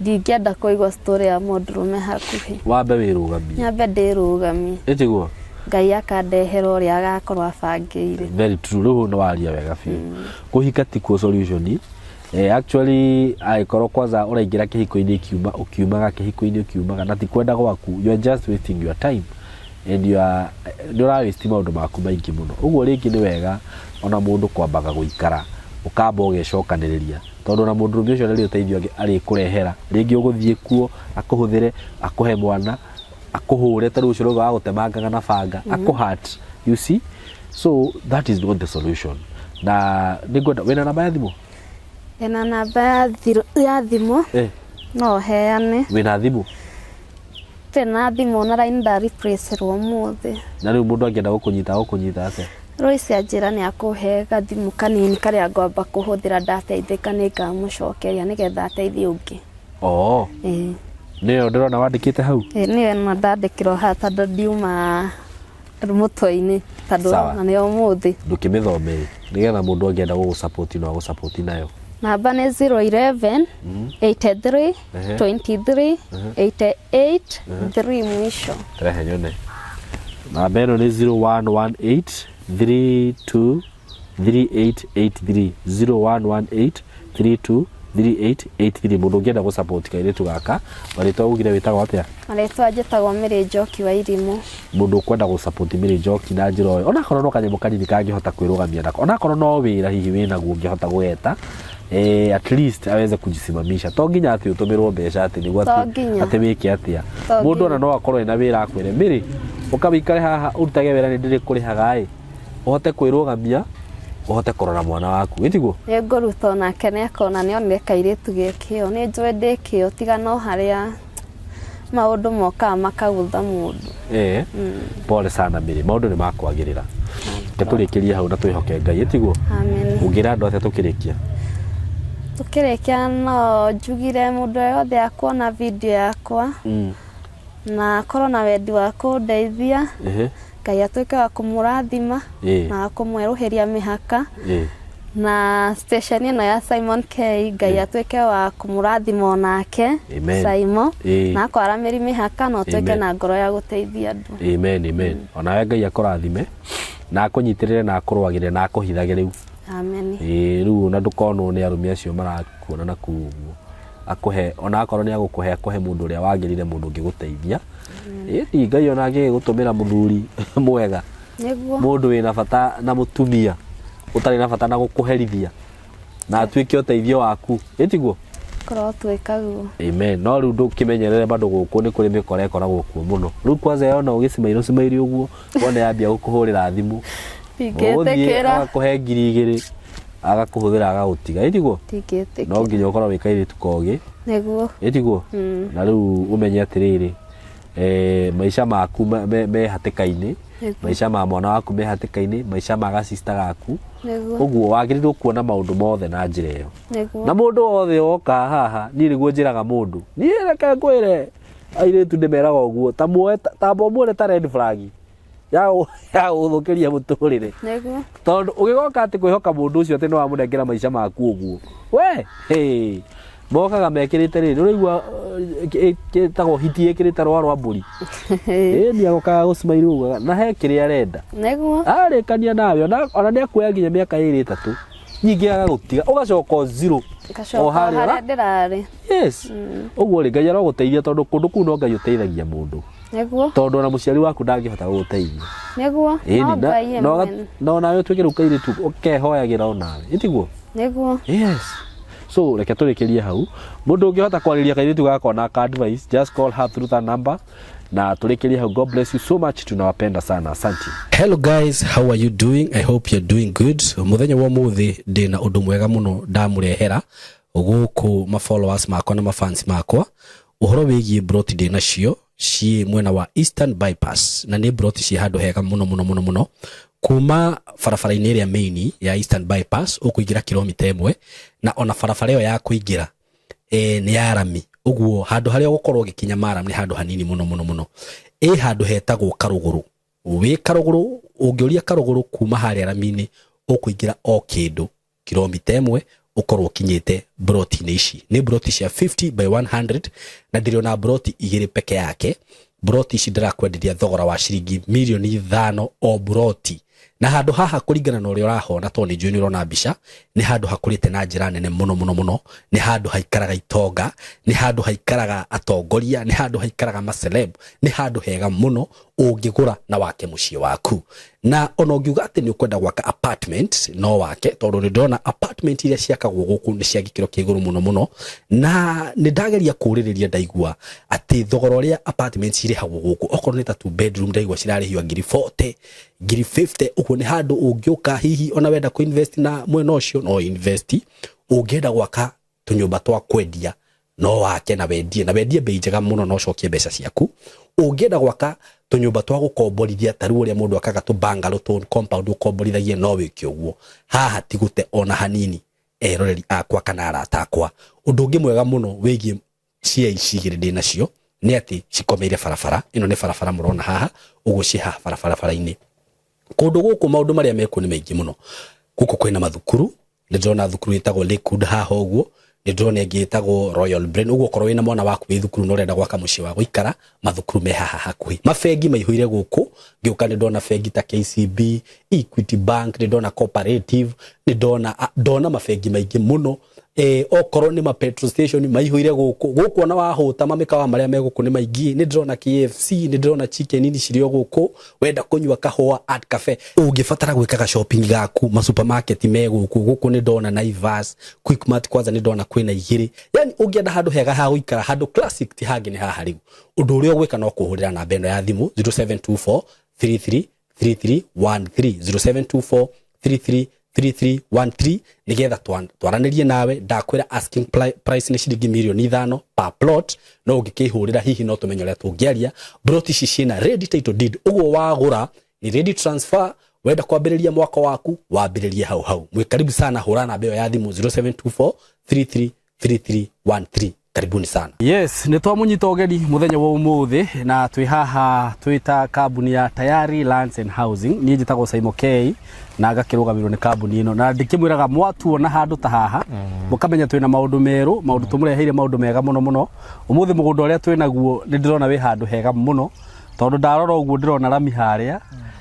Ndingĩenda kũigua story ya mũndũrũme hakuhĩ. Wambe wĩrũgamie. Nyambe ndĩrũgamie. Ĩtiguo? Ngai akandehera ũrĩa agakorwo abangĩire. Very true. Rĩu nĩ waria wega biũ. Kũhika ti kuo solution. Actually angĩkorwo kwanza ũraingĩra kĩhiko-inĩ ũkiuma ũkiumaga kĩhiko-inĩ ũkiumaga na ti kwenda gwaku, you are just wasting your time and you are nĩ ũra waste maũndũ maku maingĩ mũno. Ũguo rĩngĩ nĩ wega ona mũndũ kwambaga gũikara ũkamba ũgecokanĩrĩria tondũ ona mũndũrũme ũcio ndarĩ ũteithio arĩkũrehera. Rĩngĩ ũgũthiĩ kuo akũhũthĩre, akũhe mwana, akũhũre ta rĩu ũcio ũrauga wa gũtemangaga na banga, akũ hurt, you see? So that is not the solution. Na nĩngwenda, wĩna namba ya thimũ? Ndĩna namba ya thimũ no heane. Wĩna thimũ? Ndirĩ na thimũ na raini nda replace rwo ũmũthĩ. Na rĩu mũndũ angĩenda gũkũnyita agũkũnyita atĩa? Royce anjĩra nĩ akũhe gathimũ kanini karĩa ngwamba kũhũthĩra ndateithĩka nĩ ngamũcokeria nĩgetha ateithie ũngĩ. Oo. Ĩĩ. Nĩyo ndĩrona wandĩkĩte hau? Ĩĩ nĩyo ĩno ndandĩkĩrwo haha tondũ ndiuma mũtwe-inĩ tondũ Sawa. na nĩ ũmũthĩ. Ndũkĩmĩthome ĩ, nĩgetha mũndũ angĩenda gũgũ-support no agũ-support nayo. Namba nĩ 011 83 23 88 3 mwisho. Rehe nyone. Namba ĩno nĩ 0118 32 3883 0118 32 3883 mũndũ ũngĩenda gũ support kairĩtu gaka marĩtwa ugire wĩtagwo atĩa? Marĩtwa njĩtagwo Mary Njoki wa Irimũ. Mũndũ ũkwenda gũ support Mary Njoki na njĩra o onakorwo no kanyamũ kanini kangĩhota kwĩrũgamia nako, onakorwo no wĩra hihi wĩnaguo ũngĩhota gũgeta, at least aweze kujisimamisha. To nginya atĩ ũtũmĩrwo mbeca atĩ nĩguo To nginya. atĩ wĩke atĩa. To Mũndũ nginya. ona no akorwo ena wĩra akwĩre Mary ũka wĩikare haha ũrutage wĩra nĩ ndĩrĩkũrĩhaga ĩ, ũhote kwĩrũgamia ũhote kũrora mwana waku, ĩtiguo? Nĩ ngũruta onake nĩ akona nĩ onire kairĩtu ge kĩo. Nĩ njũĩ ndĩ kĩo tiga no harĩa maũndũ mokaga makagũtha mũndũ. Pole sana Mary, maũndũ nĩ makwagĩrĩra. Reke tũrĩkĩrie hau na twĩhoke Ngai, ĩtiguo? Amen. Ũngĩra andũ atĩa tũkĩrĩkia? Tũkĩrĩkia no njugire mũndũ o yothe akuona video yakwa na akorwo na wendi wa kũndeithia, Ngai atuĩke wa kũmũrathima na wa kũmwerũhĩria mĩhaka. Na station ĩno ya Simon K, Ngai atuĩke wa kũmũrathima onake Amen. Simon na akwaramĩri mĩhaka na ũtuĩke Amen. na ngoro ya gũteithia andũ. Amen, amen. Onawe Ngai akũrathime na akũnyitĩrĩre na akũrũagĩrĩre na akũhithage rĩu. Amen. Ĩĩ rĩu ona ndũkonwo nĩ arũme acio marakuona na kũu ũguo. Akũhe ona akorwo nĩ agũkũhe akũhe mũndũ ũrĩa wagĩrĩire mũndũ ũngĩgũteithia. Ĩĩ Ngai ona angĩgũtũmĩra mũthuri mwega. Nĩguo. Mũndũ wĩna bata na mũtumia ũtarĩ na bata na gũkũherithia na atuĩke ũteithio waku. Ĩ tiguo? Korwo twĩka guo. Amen. No rĩu ndũkĩmenyerere bado gũkũ nĩ kũrĩ mĩkora ĩkoragwo kuo mũno. Rĩu kwanza yona ũgĩcimairwo cimaire ũguo wona yambia gũkũhũrĩra thimũ. Ũgũthiĩ Ndingĩtĩkĩra. agakũhe 2000 agakũhũthĩra agagũtiga. Ĩ tiguo? Ndingĩtĩkĩra. No nginya ũkorwo wĩ kairĩtu kogĩ. Nĩguo. Ĩ tiguo? Na rĩu ũmenye atĩrĩrĩ, maica maku me hatĩka-inĩ, maica ma mwana waku me hatĩka-inĩ, maica ma ga sister gaku. Nĩguo. Ũguo wagĩrĩirwo kuona maũndũ mothe na njĩra ĩyo. Nĩguo. Na mũndũ wothe woka haha, niĩ nĩguo njĩraga mũndũ, niĩ reke ngwĩre, airĩtu ndĩmeraga ũguo, ta muoe, tamba ũmuone ta red flag ya ya gũthũkĩria mũtũrĩre. Nĩguo. Tondũ ũgĩgoka atĩ kwĩhoka mũndũ ũcio atĩ nĩ wamũnengera maica maku ũguo, we hey, mokaga mekĩrĩte rĩrĩ, ũraigua ĩtagwo hiti ĩkĩrĩte rwa rwa mbũri. Ĩni agokaga gũcimairwo ũguo na he kĩrĩa arenda. Nĩguo. Arĩkania nawe ona ona nĩ akuoya nginya mĩaka ĩrĩ ĩtatũ, ningĩ agagũtiga ũgacoka o zero. Ngacoka O o harĩa harĩa ũra- ndĩrarĩ. Yes. Ũguo rĩ, Ngai arogũteithia tondũ kũndũ kũu no Ngai ũteithagia mũndũ. Nĩguo. Tondũ ona mũciari waku ndangĩhota gũgũteithia. Nĩguo. Ĩni, No na- Ngai ye na ũga- mwene. na onawe ũtuĩke rĩu kairĩtu ũkehoyagĩra onawe. Ĩtiguo? Nĩguo. Yes. So reke tũrĩkĩrie hau. Mũndũ ũngĩhota kwarĩria kairĩtu gakwa na ka advice, just call her through that number. Na tũrĩkĩrie hau. God bless you so much. Tunawapenda sana. Asante. Hello guys, how are you doing? I hope you're doing good. Mũthenya wa ũmũthĩ ndĩna ũndũ mwega mũno ndamũrehera gũkũ ma followers makwa na ma fans makwa. Ũhoro wĩgiĩ broti ndĩ nacio ciĩ mwena wa Eastern Bypass, na nĩ broti ciĩ handũ hega mũno mũno mũno mũno. Kuma barabara-inĩ ĩrĩa main ya Eastern Bypass ũkũingĩra kilomita 1, na ona barabara ĩyo ya kũingĩra nĩ ya rami. Ũguo handũ harĩa ũgũkorwo ũgĩkinya maram nĩ handũ hanini mũno mũno mũno. Ĩ handũ hetagwo Karũgũrũ. Wĩ Karũgũrũ, ũngĩũria Karũgũrũ kuma harĩa rami-inĩ, ũkũingĩra o kĩndũ kilomita 1 ũkorwo ũkinyĩte broti-inĩ ici. Nĩ broti cia 50 by 100, na ndĩrĩ ona broti 2 peke yake. Broti ici ndĩrakwenderia thogora wa ciringi mirioni 5 o broti. Na handũ haha kũringana na ũrĩa ũrahona, tondũ nĩ njũĩ nĩ ũrona mbica, nĩ handũ hakũrĩte na njĩra nene mũno mũno mũno. Nĩ handũ haikaraga itonga, nĩ handũ haikaraga atongoria, nĩ handũ haikaraga maceleb, nĩ handũ hega mũno ũngĩgũra na wake mũciĩ waku. Na ona ũngiuga atĩ nĩ ũkwenda gwaka apartment, no wake, tondũ nĩ ndĩrona apartment iria ciakagwo gũkũ nĩ cia gĩkĩro kĩa igũrũ mũno mũno. Na nĩ ndageria kũũrĩrĩria ndaigua atĩ thogora ũrĩa apartment cirĩhagwo gũkũ, okorwo nĩ ta 2 bedroom ndaigua cirarĩhio ngiri 40, ngiri 50. Ũguo nĩ handũ ũngĩũka hihi ona wenda kũ invest na mwena ũcio no invest. Ũngĩenda gwaka tũnyũmba twa kwendia no wake na wendie, na wendie bei njega mũno na ũcokie mbeca ciaku. Ũngĩenda gwaka tũnyũmba twa gũkomborithia ta rĩu ũrĩa mũndũ akaga tũ bungalow tũ compound ũkomborithagie, no wĩke ũguo. Haha ti gũte ona hanini, eroreri akwa kana arata akwa. Ũndũ ũngĩ mwega mũno wĩgiĩ cia ici igĩrĩ ndĩ nacio nĩ atĩ cikomeire barabara. Ĩno nĩ barabara mũrona haha, ũguo ciĩ haha barabara-inĩ. Kũndũ gũkũ maũndũ marĩa mekuo nĩ maingĩ mũno. Gũkũ kwĩna mathukuru, nĩ ndĩrona thukuru ĩtagwo Lakewood haha ũguo, nĩ ndĩrona ĩngĩ ĩtagwo Royal Brain. Ũguo okorwo wĩna mwana waku wĩ thukuru na ũrenda gwaka mũciĩ wa gũikara, mathukuru me haha hakuhĩ. Mabengi maihũire gũkũ, ngĩũka nĩ ndona bengi ta KCB, Equity Bank, nĩ ndona Cooperative, nĩ ndona mabengi maingĩ mũno. Okorwo nĩ ma petrol station maihũire gũkũ. Gũkũ ona wahũta mamĩkawa marĩa me gũkũ nĩ maingĩ. Nĩ ndĩrona KFC, nĩ ndĩrona chicken inn cirĩ o gũkũ. Wenda kũnyua kahũa at cafe, ũngĩbatara gwĩkaga shopping gaku, ma supermarket me gũkũ. Gũkũ nĩ ndona Naivas, Quickmart kwanza nĩ ndona kwĩna 2. Yani ũngĩenda handũ hega ha gũikara, handũ classic ti hangĩ nĩ haha rĩu. Ũndũ ũrĩa ũgwĩka no kũhũrĩra namba ĩno ya thimũ 0724 33 33 13, 0724 33 33 13, nigetha twaranĩrie nawe. Ndakwĩra asking price nĩ ciringi mirioni 5 per plot, no ũngĩkĩhũrĩra hihi no tũmenye ũrĩa tũngĩaria. Plot ici ciĩna ready title deed, ũguo wagũra nĩ ready transfer. Wenda kwambĩrĩria mwaka waku wambĩrĩrie hau hau. Mwĩ karibu sana, hũra namba ĩyo ya thimũ 0724 33 33 13. Karibuni sana. Yes, nĩ twamũnyita ũgeni mũthenya wa ũmũthĩ, na twĩ haha twĩ ta kambuni ya Tayari Lands and Housing. Niĩ njĩtagwo Saimo K na ngakĩrũgamĩrĩrwo nĩ kambuni ĩno, na ndĩkĩmwĩraga mwatuona handũ ta haha mũkamenya twĩna maũndũ merũ, maũndũ tũmũreheire, maũndũ mega mũno mũno. Ũmũthĩ mũgũnda ũrĩa twĩ naguo nĩ ndĩrona wĩ handũ hega mũno, tondũ ndarora ũguo ndĩrona rami harĩa,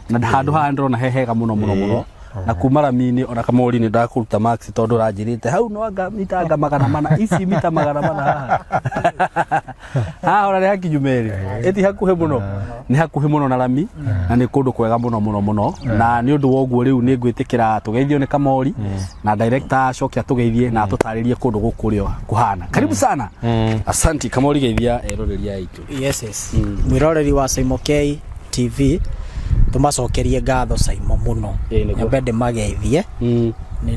na handũ haha ndĩrona he hega mũno mũno mũno. Na kuma rami-inĩ ona kamori nĩ ndakũruta max, tondũ ũranjĩrĩte hau no anga mita anga 400, ici mita 400 haha haha ona nĩ hakinyu merĩ, ĩti hakuhĩ mũno, nĩ hakuhĩ mũno na rami, na nĩ kũndũ kwega mũno mũno mũno. Na nĩ ũndũ wa ũguo rĩu nĩ ngwĩtĩkĩra tũgeithio nĩ Kamori na director acoke atũgeithie na atũtarĩrie kũndũ gũkũ ũrĩa kũhana. Karibu sana. Asanti Kamori, geithia eroreri aitũ. Yes, yes. Mwĩroreri wa Saimo K TV, tũmacokerie ngatho Saimo mũno. Ĩĩ, nĩguo. Nyambe ndĩmageithie. Nĩ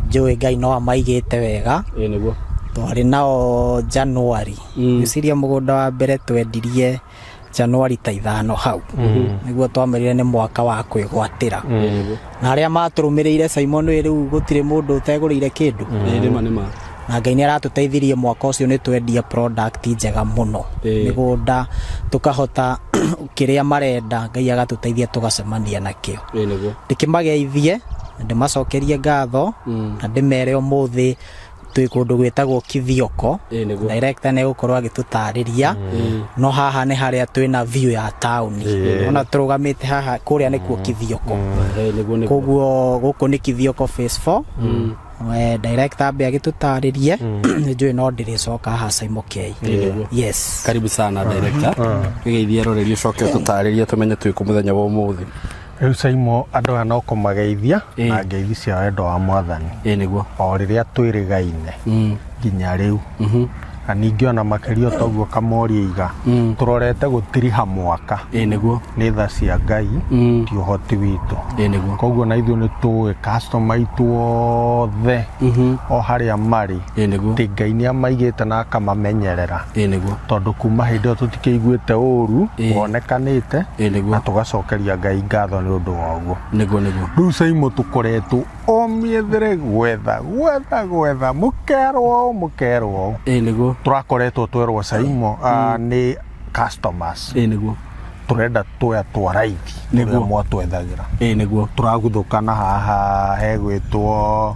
njũĩ Ngai no amaigĩte wega. Ĩĩ, nĩguo. Twarĩ nao January. Ngwĩciria mũgũnda wa mbere twendirie Januari ta 5 hau nĩguo twamerire nĩ mwaka wa kwĩgwatĩra na arĩa matũrũmĩrĩire Simon ĩ rĩu gũtirĩ mũndũ ũtegũrĩire kĩndũ. Ĩĩ nĩma nĩma. Na Ngai nĩ aratũteithirie mwaka ũcio nĩ twendia product njega mũno. Mĩgũnda tũkahota kĩrĩa marenda Ngai agatũteithia tũgacemania nakĩo. Ĩĩ nĩguo. Ndĩkĩmageithie na ndĩmacokerie ngatho na ndĩmere ũmũthĩ twĩ kũndũ gwĩtagwo Kithioko. Ĩĩ nĩguo. Director nĩ egũkorwo agĩtũtarĩria no haha nĩ harĩa twĩna view ya taũni. Ona tũrũgamĩte haha kũrĩa nĩkuo Kithioko. Ĩĩ nĩguo nĩguo. Koguo gũkũ nĩ Kithioko phase 4. Director ambe agĩtũtarĩrie nĩ njũĩ no ndĩrĩcoka haha Saimo K. Yes. Karibu sana director. Gĩgeithie eroreri ũcoke ũtũtarĩrie tũmenye twĩ kũ mũthenya wa ũmũthĩ. Rĩu Saimo andũ aya no kũmageithia Ĩĩ. na ngeithi cia wendo wa mwathani. Ĩĩ nĩguo. O rĩrĩa twĩrĩgaine nginya rĩu. Na ningĩ ona makĩria toguo Kamori aiga tũrorete gũtiriha mwaka. Ĩĩ nĩguo. Nĩ tha cia Ngai ti ũhoti witũ. Ĩĩ nĩguo. Koguo na ithuĩ nĩ tũĩ customer aitũ othe o harĩa marĩ. Ĩĩ nĩguo. Atĩ Ngai nĩ amaigĩte na akamamenyerera. Ĩĩ nĩguo. Tondũ kuma hĩndĩ ĩyo tũtikĩiguĩte ũru wonekanĩte. Ĩĩ nĩguo. Na tũgacokeria Ngai ngatho nĩ ũndũ wa ũguo. Nĩguo nĩguo. Rĩu Saimo tũkoretwo o mĩethere gwetha gwetha gwetha mũkerwo ũũ mũkerwo ũũ. Ĩĩ nĩguo. Tũrakoretwo twerwo Saimo nĩ customers. Ĩĩ nĩguo. Tũrenda tũya twa raithi Nĩguo. ũrĩa mwatwethagĩra. Ĩĩ nĩguo. Tũraguthũkana haha hegwĩtwo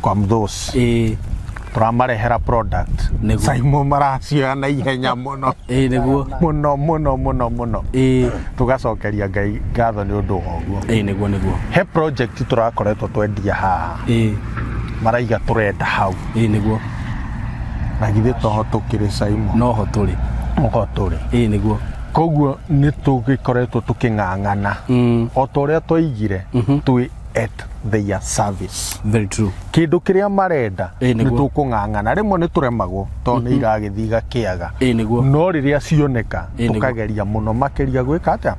kwa Mthosi. Ĩĩ. Tũramarehera product. Nĩguo. Saimo maracioya na ihenya mũno. Ĩĩ nĩguo. Mũno mũno mũno mũno. Ĩĩ. Tũgacokeria Ngai ngatho nĩ ũndũ wa ũguo. Ĩĩ nĩguo nĩguo. He project tũrakoretwo twendia haha. Ĩĩ. Maraiga tũrenda hau. Ĩĩ nĩguo. Na githĩ toho tũkĩrĩ Saimo? Noho tũrĩ. Noho tũrĩ. Ĩĩ nĩguo. Koguo nĩ tũgĩkoretwo tũkĩng'ang'ana. O ta ũrĩa twaigire twĩ at their service. Very true. Kĩndũ kĩrĩa marenda Ĩĩ, nĩ nĩguo. tũkũng'ang'ana. Rĩmwe nĩ tũremagwo tondũ nĩ iragĩthiĩ igakĩaga. Ĩĩ nĩguo. No rĩrĩa cioneka Ĩĩ, nĩguo. tũkageria mũno makĩria gwĩka atĩa?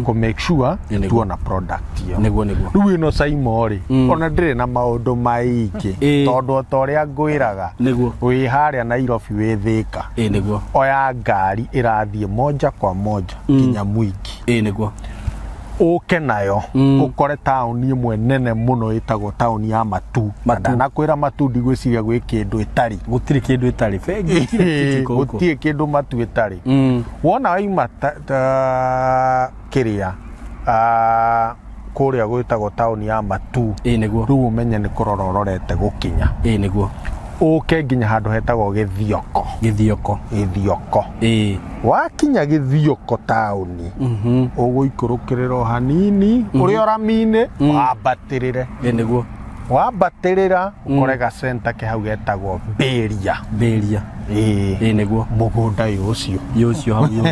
Kũ make sure Ĩĩ, nĩguo. tuona product ĩyo. Nĩguo nĩguo. Rĩu ĩno Saimo rĩ, ona ndĩrĩ na maũndũ maingĩ Ĩĩ. tondũ o ta ũrĩa ngwĩraga Nĩguo. wĩ harĩa Nairobi wĩ Thĩka. Ĩĩ nĩguo. Oya ngari ĩrathiĩ moja kwa moja nginya Mwingi. Ĩĩ nĩguo. Ũke nayo ũkore taũni ĩmwe nene mũno ĩtagwo taũni ya Matu. Matu. Ndanakwĩra Matu ndigwĩciria gwĩ kĩndũ ĩtarĩ. Gũtirĩ kĩndũ ĩtarĩ. Bengi gũtirĩ kĩndũ gũkũ. Gũtirĩ kĩndũ Matu ĩtarĩ. Wona waima ta kĩrĩa kũrĩa gwĩtagwo taũni ya Matu. Ĩĩ nĩguo. Rĩu ũmenye nĩ kũrora ũrorete gũkinya. Ĩĩ nĩguo. Ũke nginya handũ hetagwo Gĩthioko. Gĩthioko. Gĩthioko. Ĩĩ. Wakinya Gĩthioko taũni ũgũikũrũkĩrĩra o hanini ũrĩ o rami-inĩ wambatĩrĩre. Ĩĩ nĩguo. Wambatĩrĩra ũkore gacenta ke hau getagwo Mbĩria. Mbĩria. Ĩĩ. Ĩĩ nĩguo. Mũgũnda ũyũ ũcio. Yũ ũcio hau yũ.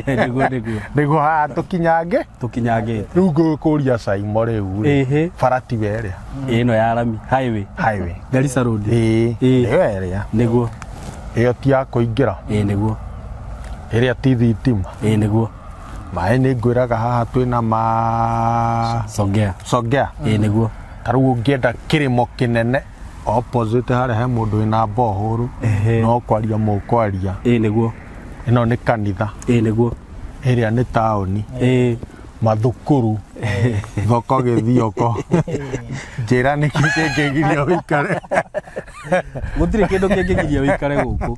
Nĩguo nĩguo. Nĩguo haha tũkinyange. Tũkinyangĩte. Rĩu ngũkũria Saimo rĩu rĩ. Ĩhĩ. Bara tiwe ĩrĩa. Ĩno ya rami highway. Highway. Garissa Road. Ĩĩ. Ĩĩ. Ĩyo ĩrĩa. Nĩguo. Ĩyo ti ya kũingĩra. Ĩĩ nĩguo. Ĩrĩa ti thitima. Ĩĩ nĩguo. Maĩ nĩ ngwĩraga haha twĩna ma Songea. Songea. Ĩĩ nĩguo. Ta rĩu ũngĩenda kĩrĩmo kĩnene opposite harĩa he mũndũ wĩna bohũru no kwaria mũkwaria. Ĩĩ nĩguo. Ĩno nĩ kanitha. Ĩĩ nĩguo. Ĩrĩa nĩ taũni. Ĩĩ. Mathukuru. Thoko Gĩthioko. Njĩra nĩkĩ kĩngĩgiria ũikare. Gũtirĩ kĩndũ kĩngĩgiria ũikare gũkũ.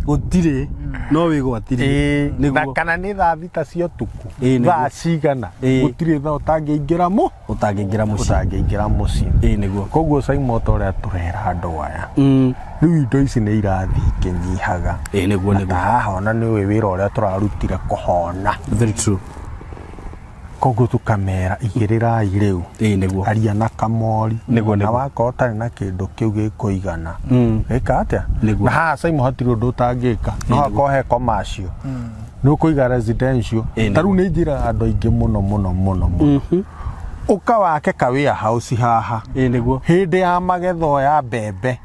Gũtirĩ. No wĩgwatirie. Ĩĩ. Na Nĩguo. kana nĩ thaa 6 cia ũtukũ. Ĩĩ, nĩguo. Thaa cigana. Ĩĩ. Gũtirĩ thaa ũtangĩingĩra mũ. Ũtangĩingĩra mũciĩ. Ũtangĩingĩra mũciĩ. Ĩĩ nĩguo. Koguo Saimo ta ũrĩa tũrera andũ aya. Rĩu indo ici nĩ irathiĩ ikĩnyihaga. Ĩĩ nĩguo Na nĩguo. ta haha ona nĩ ũĩ wĩra ũrĩa tũrarutire kũhona. Very true. Koguo tũkamera igĩrĩrai rĩu. Ĩĩ nĩguo. Aria na Kamori. Nĩguo Na nĩguo. wakorwo ũtarĩ na kĩndũ kĩu gĩkũigana. Ĩka atĩa? Nĩguo. Na haha Saimo hatirĩ ũndũ ũtangĩka. No hakorwo he commercial. Nĩ ũkũiga residential. Ĩĩ Ta rĩu nĩ njĩraga andũ aingĩ mũno mũno mũno mũno. Ũka wake ka warehouse haha. Ĩĩ nĩguo. Hĩndĩ ya magetha ya mbembe.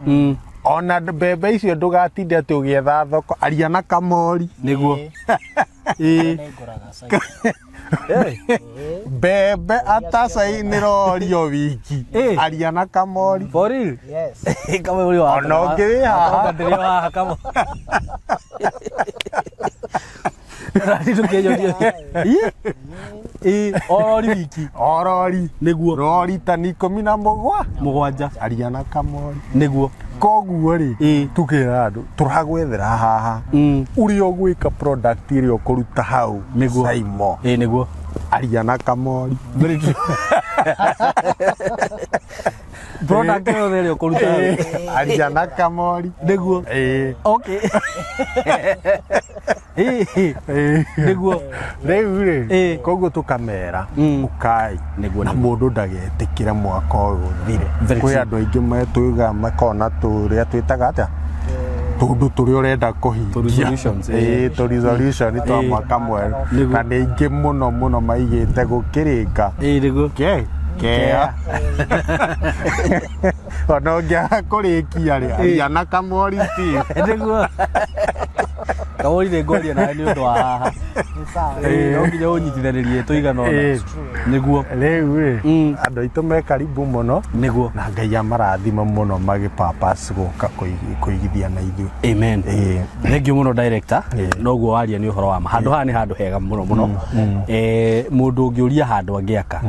Ona mbembe icio ndũgatinde atĩ ũgĩetha thoko. Aria na Kamori. Nĩguo. Ĩĩ. Mbembe atacai nĩ rorio wiki. Aria na Kamori. For real? Yes. Kama ũrĩ wa Ona ũngĩ wĩ haha. Ndĩrĩ wa haha kama. Rari ndũkĩnyonie. Ĩ, ĩ, o rori wiki. O rori. Nĩguo. Rori tani ikũmi na mũgwa. Mũgwanja. Aria na kamori. Nĩguo. Koguo rĩ, Ĩ. tukĩra andũ tũragwethera haha. Ũrĩa ũgwĩka product ĩrĩa ũkũruta hau. Nĩguo. Saimo. Ĩ, nĩguo. Aria na kamori. Very true. Product yothe ĩrĩa ũkũruta hau. Aria na kamori. Nĩguo. Ĩ. Okay. Ĩ, Ĩ. nĩguo. Rĩu rĩ, Ĩ. koguo tũkamera ũkai Nĩguo, na nĩguo. mũndũ ndagetĩkĩre mwaka ũyũ ũthire. Very Kwĩ true. andũ aingĩ metwĩga makona tũrĩa twĩtaga atĩa tũndũ tũrĩa ũrenda kũhingia. Tũ resolutions, ĩ. Ĩ, tũ resolution twa Ĩ. mwaka mwerũ. Nĩguo. Na nĩ aingĩ mũno mũno maigĩte gũkĩrĩka. Ĩ, nĩguo. Ke, kea. Ona ũngĩaga kũrĩkia rĩ, aria na kamori Steve. Nĩguo. Kamori nĩ ngwaria nawe nĩ ũndũ wa haha. Ĩ, no nginya ũnyitithanĩrie tũigana ũna. Ĩ. Nĩguo. Rĩu rĩ, Mm. andũ aitũ me karibu mũno Nĩguo. na Ngai amarathime mũno magĩ purpose gũka kũigithia na ithuĩ. Amen. Ĩ. Thank you mũno director. Ĩ. Noguo waria nĩ ũhoro wa ma. Handũ haha nĩ handũ hega mũno mũno. Eh, mũndũ ũngĩũria handũ angĩaka.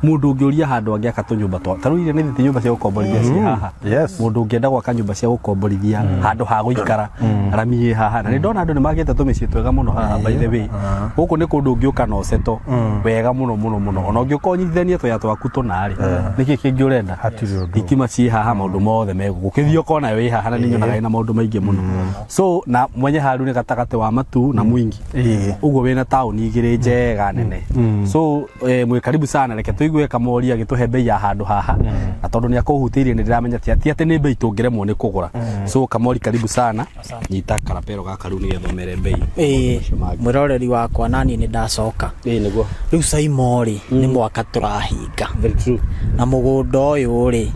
Mũndũ ũngĩũria handũ angĩaka tũnyũmba twa. Ta rĩu iria nĩ thiti nyũmba cia gũkomborithia ciĩ haha. Yes. Mũndũ ũngĩenda gwaka nyũmba cia gũkomborithia handũ ha gũikara rami ĩ haha. Na nĩ ndona andũ nĩ makĩte tũmĩciĩ twega mũno haha by the way. Gũkũ nĩ kũndũ ũngĩũka na ũceto wega mũno mũno mũno. Ona ũngĩũka ũnyitithanie tũya twaku tũna rĩ. Nĩkĩ kĩngĩ ũrenda? Hatirĩ ũndũ. Thitima ciĩ haha maũndũ mothe me gũkũ. Ũkĩthiĩ ũkona wĩ haha na nĩ nyonaga ĩna maũndũ maingĩ mũno. So na mwenye haru nĩ gatagatĩ wa Matu na Mwingi. Ĩ. Ũguo wĩna taũni igĩrĩ njega nene. So mwĩ karibu sana, reke tũigue Kamori agĩtũhe bei ya handũ haha. Na tondũ nĩ akũhutĩirie nĩ ndĩramenya ti atĩ nĩ bei tũngĩremwo nĩ kũgũra. So Kamori karibu sana. Nyita karapero gaka rĩu nĩgetha ũmere bei. Ĩĩ, Maũndũ macio mangĩ. mwĩroreri wakwa naniĩ nĩ ndacoka. Ĩĩ, nĩguo. Rĩu Saimo rĩ, nĩ mwaka tũrahinga. Very true. Na mũgũnda ũyũ rĩ,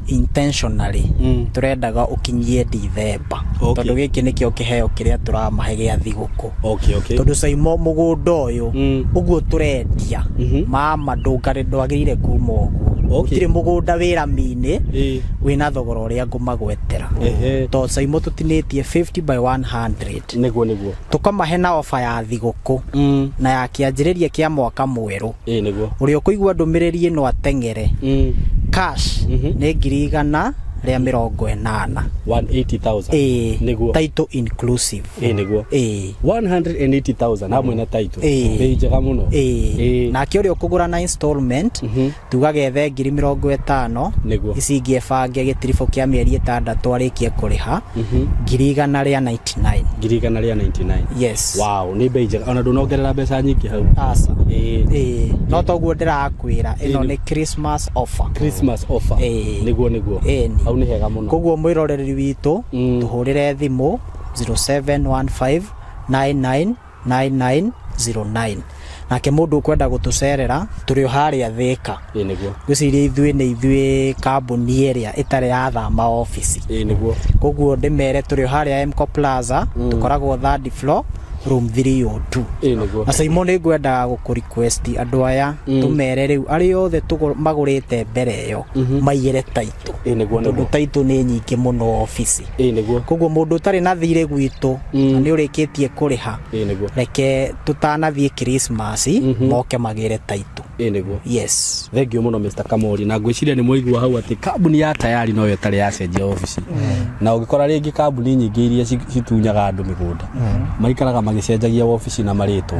intentionally tũrendaga ũkinyie Dithemba. Okay. Tondũ gĩkĩ nĩkĩo kĩheo kĩrĩa tũramahe gĩa thigũkũ. Okay, okay. Tondũ Saimo mũgũnda ũyũ ũguo tũrendia, mama ndwagĩrĩire kuma ũguo. Okay. Gũtirĩ mũgũnda wĩ rami-inĩ Ĩ. wĩna thogora ũrĩa ngũmagwetera. Ehe. Tondũ Saimo tũtinĩtie 50 by 100. Nĩguo, nĩguo. Tũkamahe na ofa ya thigũkũ na ya kĩanjĩrĩria kĩa mwaka mwerũ. Ĩ, nĩguo. Ũrĩa ũkũigua ndũmĩrĩri ĩno ateng'ere. Cash nĩ 180,000. 180,000. Ĩ, Nĩguo. title inclusive. Ĩ, nĩguo. Ĩ. 180,000 hamwe na title. Ĩ. Bei njega mũno. Ĩ. Ĩ. Nake ũrĩa ũkũgũra na installment tugaga ethe 50,000. Nĩguo. Ici ingĩ ebange gĩtiribũ kĩa mĩeri 6 arĩkie kũrĩha 199,000. 199,000. Yes. Wow, nĩ bei njega. Ona ndũnongerera mbeca nyingĩ hau. Aca. Ĩ. Ĩ. No toguo ndĩrakwĩra ĩno Ĩ. nĩ Christmas offer. Christmas offer. Ĩ. Nĩguo, nĩguo. Ĩni. Hau nĩ hega mũno. Koguo mwĩroreri witũ tũhũrĩre thimũ 0715 999909. Nake mũndũ ũkwenda gũtũcerera tũrĩ o harĩa Thĩka. Ĩ, nĩguo. Ngwĩciria ithuĩ nĩ ithuĩ kambuni ĩrĩa ĩtarĩ yathama obici. Ĩ, nĩguo. Koguo ndĩmere tũrĩ o harĩa Mco Plaza, tũkoragwo third floor room 302. Ĩ, nĩguo. Na Saimo nĩ ngwendaga gũkũ request andũ aya tũmere rĩu arĩa othe magũrĩte mbere ĩyo maigĩre title. Ĩ, nĩguo, Tondũ nĩguo. title nĩ nyingĩ mũno obici. Ĩ, nĩguo. Koguo mũndũ ũtarĩ na thirĩ gwitũ na nĩ ũrĩkĩtie kũrĩha, Ĩ, nĩguo. reke tũtanathiĩ Christmas moke magĩre title. Ĩ, nĩguo. Yes. Thank you mũno Mr. Kamori, na ngwĩciria nĩ mwaigua hau atĩ kambuni ya Tayari noyo ĩtarĩ yacenjia obici. Na ũngĩkora rĩngĩ kambuni nyingĩ iria citunyaga andũ mĩgũnda maikaraga magĩcenjagia obici na marĩtwa.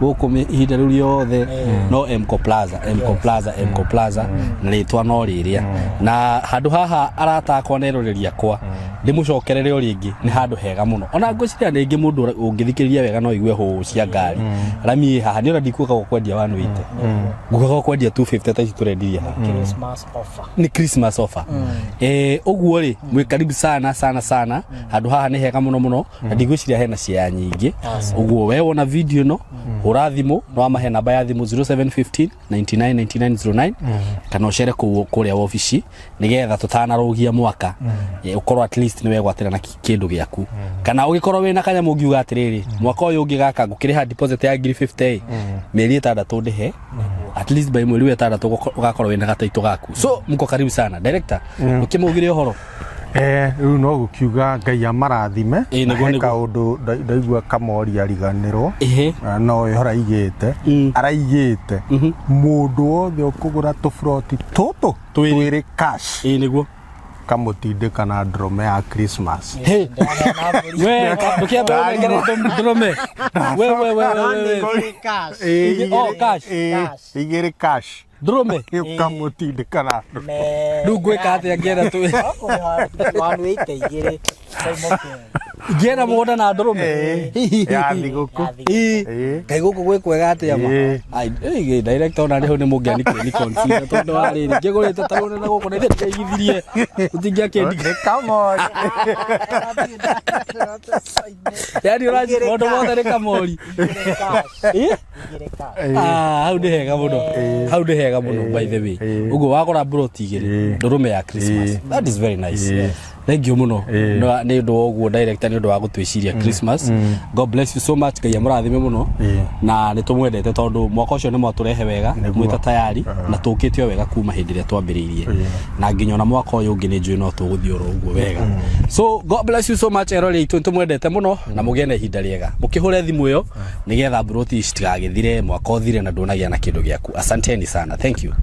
Gũkũ ihinda rĩu rĩothe no Mco Plaza, Mco Plaza, Mco Plaza, na rĩtwa no rĩrĩa. Na handũ haha arata akwa na eroreri akwa, ndĩmũcokerere o rĩngĩ, nĩ handũ hega mũno. Ona ngwĩciria rĩngĩ mũndũ ũngĩthikĩrĩria wega no aigue hũũ cia ngari. Rami ĩ haha, nĩ ona ndikuoka gũkwendia 180. Nguoka gũkwendia 250 ta ici tũrendirie haha. Christmas offer. Nĩ Christmas offer. Ũguo rĩ, mwĩ karibu sana sana sana. Handũ haha nĩ hega mũno mũno, na ndigwĩciria hena ciaya nyingĩ. Ũguo we wona video ĩno, hũra thimũ, no amahe namba ya thimũ 0715 99 99 09, kana ũcere kũu kũrĩa wabici nĩgetha tũtanarũgia mwaka, ũkorwo at least nĩ wegwatĩra na kĩndũ gĩaku. Kana ũgĩkorwo wĩna kanyamũ ũngiuga atĩrĩrĩ, mwaka ũyũ ũngĩ gaka ngũkĩrĩha deposit ya ngiri 50, mĩeri 6 ndĩhe, at least by mweri wa 6 ũgakorwo wĩna gataitũ gaku. So mko karibu sana. Director, ũkĩmaugire ũhoro. Eh, rĩu no gũkiuga Ngai amarathime. Ĩĩ, Na nĩguo, he nĩguo. kaũndũ ndaigua Kamori ariganĩrwo. Ĩhĩ. Na no ĩho araigĩte. Araigĩte mũndũ wothe ũkũgũra tũburoti tũtũ Twĩrĩ. twĩrĩ cash Ĩĩ nĩguo. kamũtindĩka na ndũrũme ya Christmas. Hey. We, ndũkĩambe ũnengere ndũrũme. We we we we we. Ĩĩ, Oh, cash. ĩĩ, igĩrĩ cash. Ndũrũme. Ũkamũtindĩka na ndũrũme. Rĩu ngwĩka atĩa ngĩenda tũ Wanuĩte igĩrĩ. Ngĩenda mũgũnda na ndũrũme. Ĩĩ, ya thigũkũ. Ĩĩ. Ĩĩ. Ngai gũkũ gwĩ kwega atĩa ma. Ĩĩ. Ai, ĩĩ, director ona rĩu nĩ mũngĩani ni consider tondũ wa rĩrĩ ngĩgũrĩte ta ũrĩa na gũkũ na ithe ndĩigithirie. Ũtingĩakĩndi. Nĩ Kamori. Yaani ũranjĩ maũndũ mothe nĩ kamori. Ĩĩ. Ah, hau nĩ hega mũno. Hau nĩ hega mũno by the way. Ũguo wagũra mburoti igĩrĩ ndũrũme ya Christmas. That is very nice. Thank you mũno nĩ ũndũ wa ũguo director nĩ ũndũ wa gũtwĩciria Christmas. God bless you so much. Ngai amũrathime mũno. Na nĩ tũmwendete tondũ mwaka ũcio nĩ mwatũrehe wega mwĩ ta tayari na tũkĩte o wega kuma hĩndĩ ĩrĩa twambĩrĩirie. Na nginya ona mwaka ũyũ ũngĩ nĩ njũĩ no tũgũthiĩ oro ũguo wega. So God bless you so much eroreri aitũ nĩ tũmwendete mũno na mũgĩe na ihinda rĩega. Mũkĩhũre thimũ ĩyo nĩgetha mburoti ici citigagĩthire mwaka ũthire na ndũnagĩa na kĩndũ gĩaku. Asanteni sana. Thank you.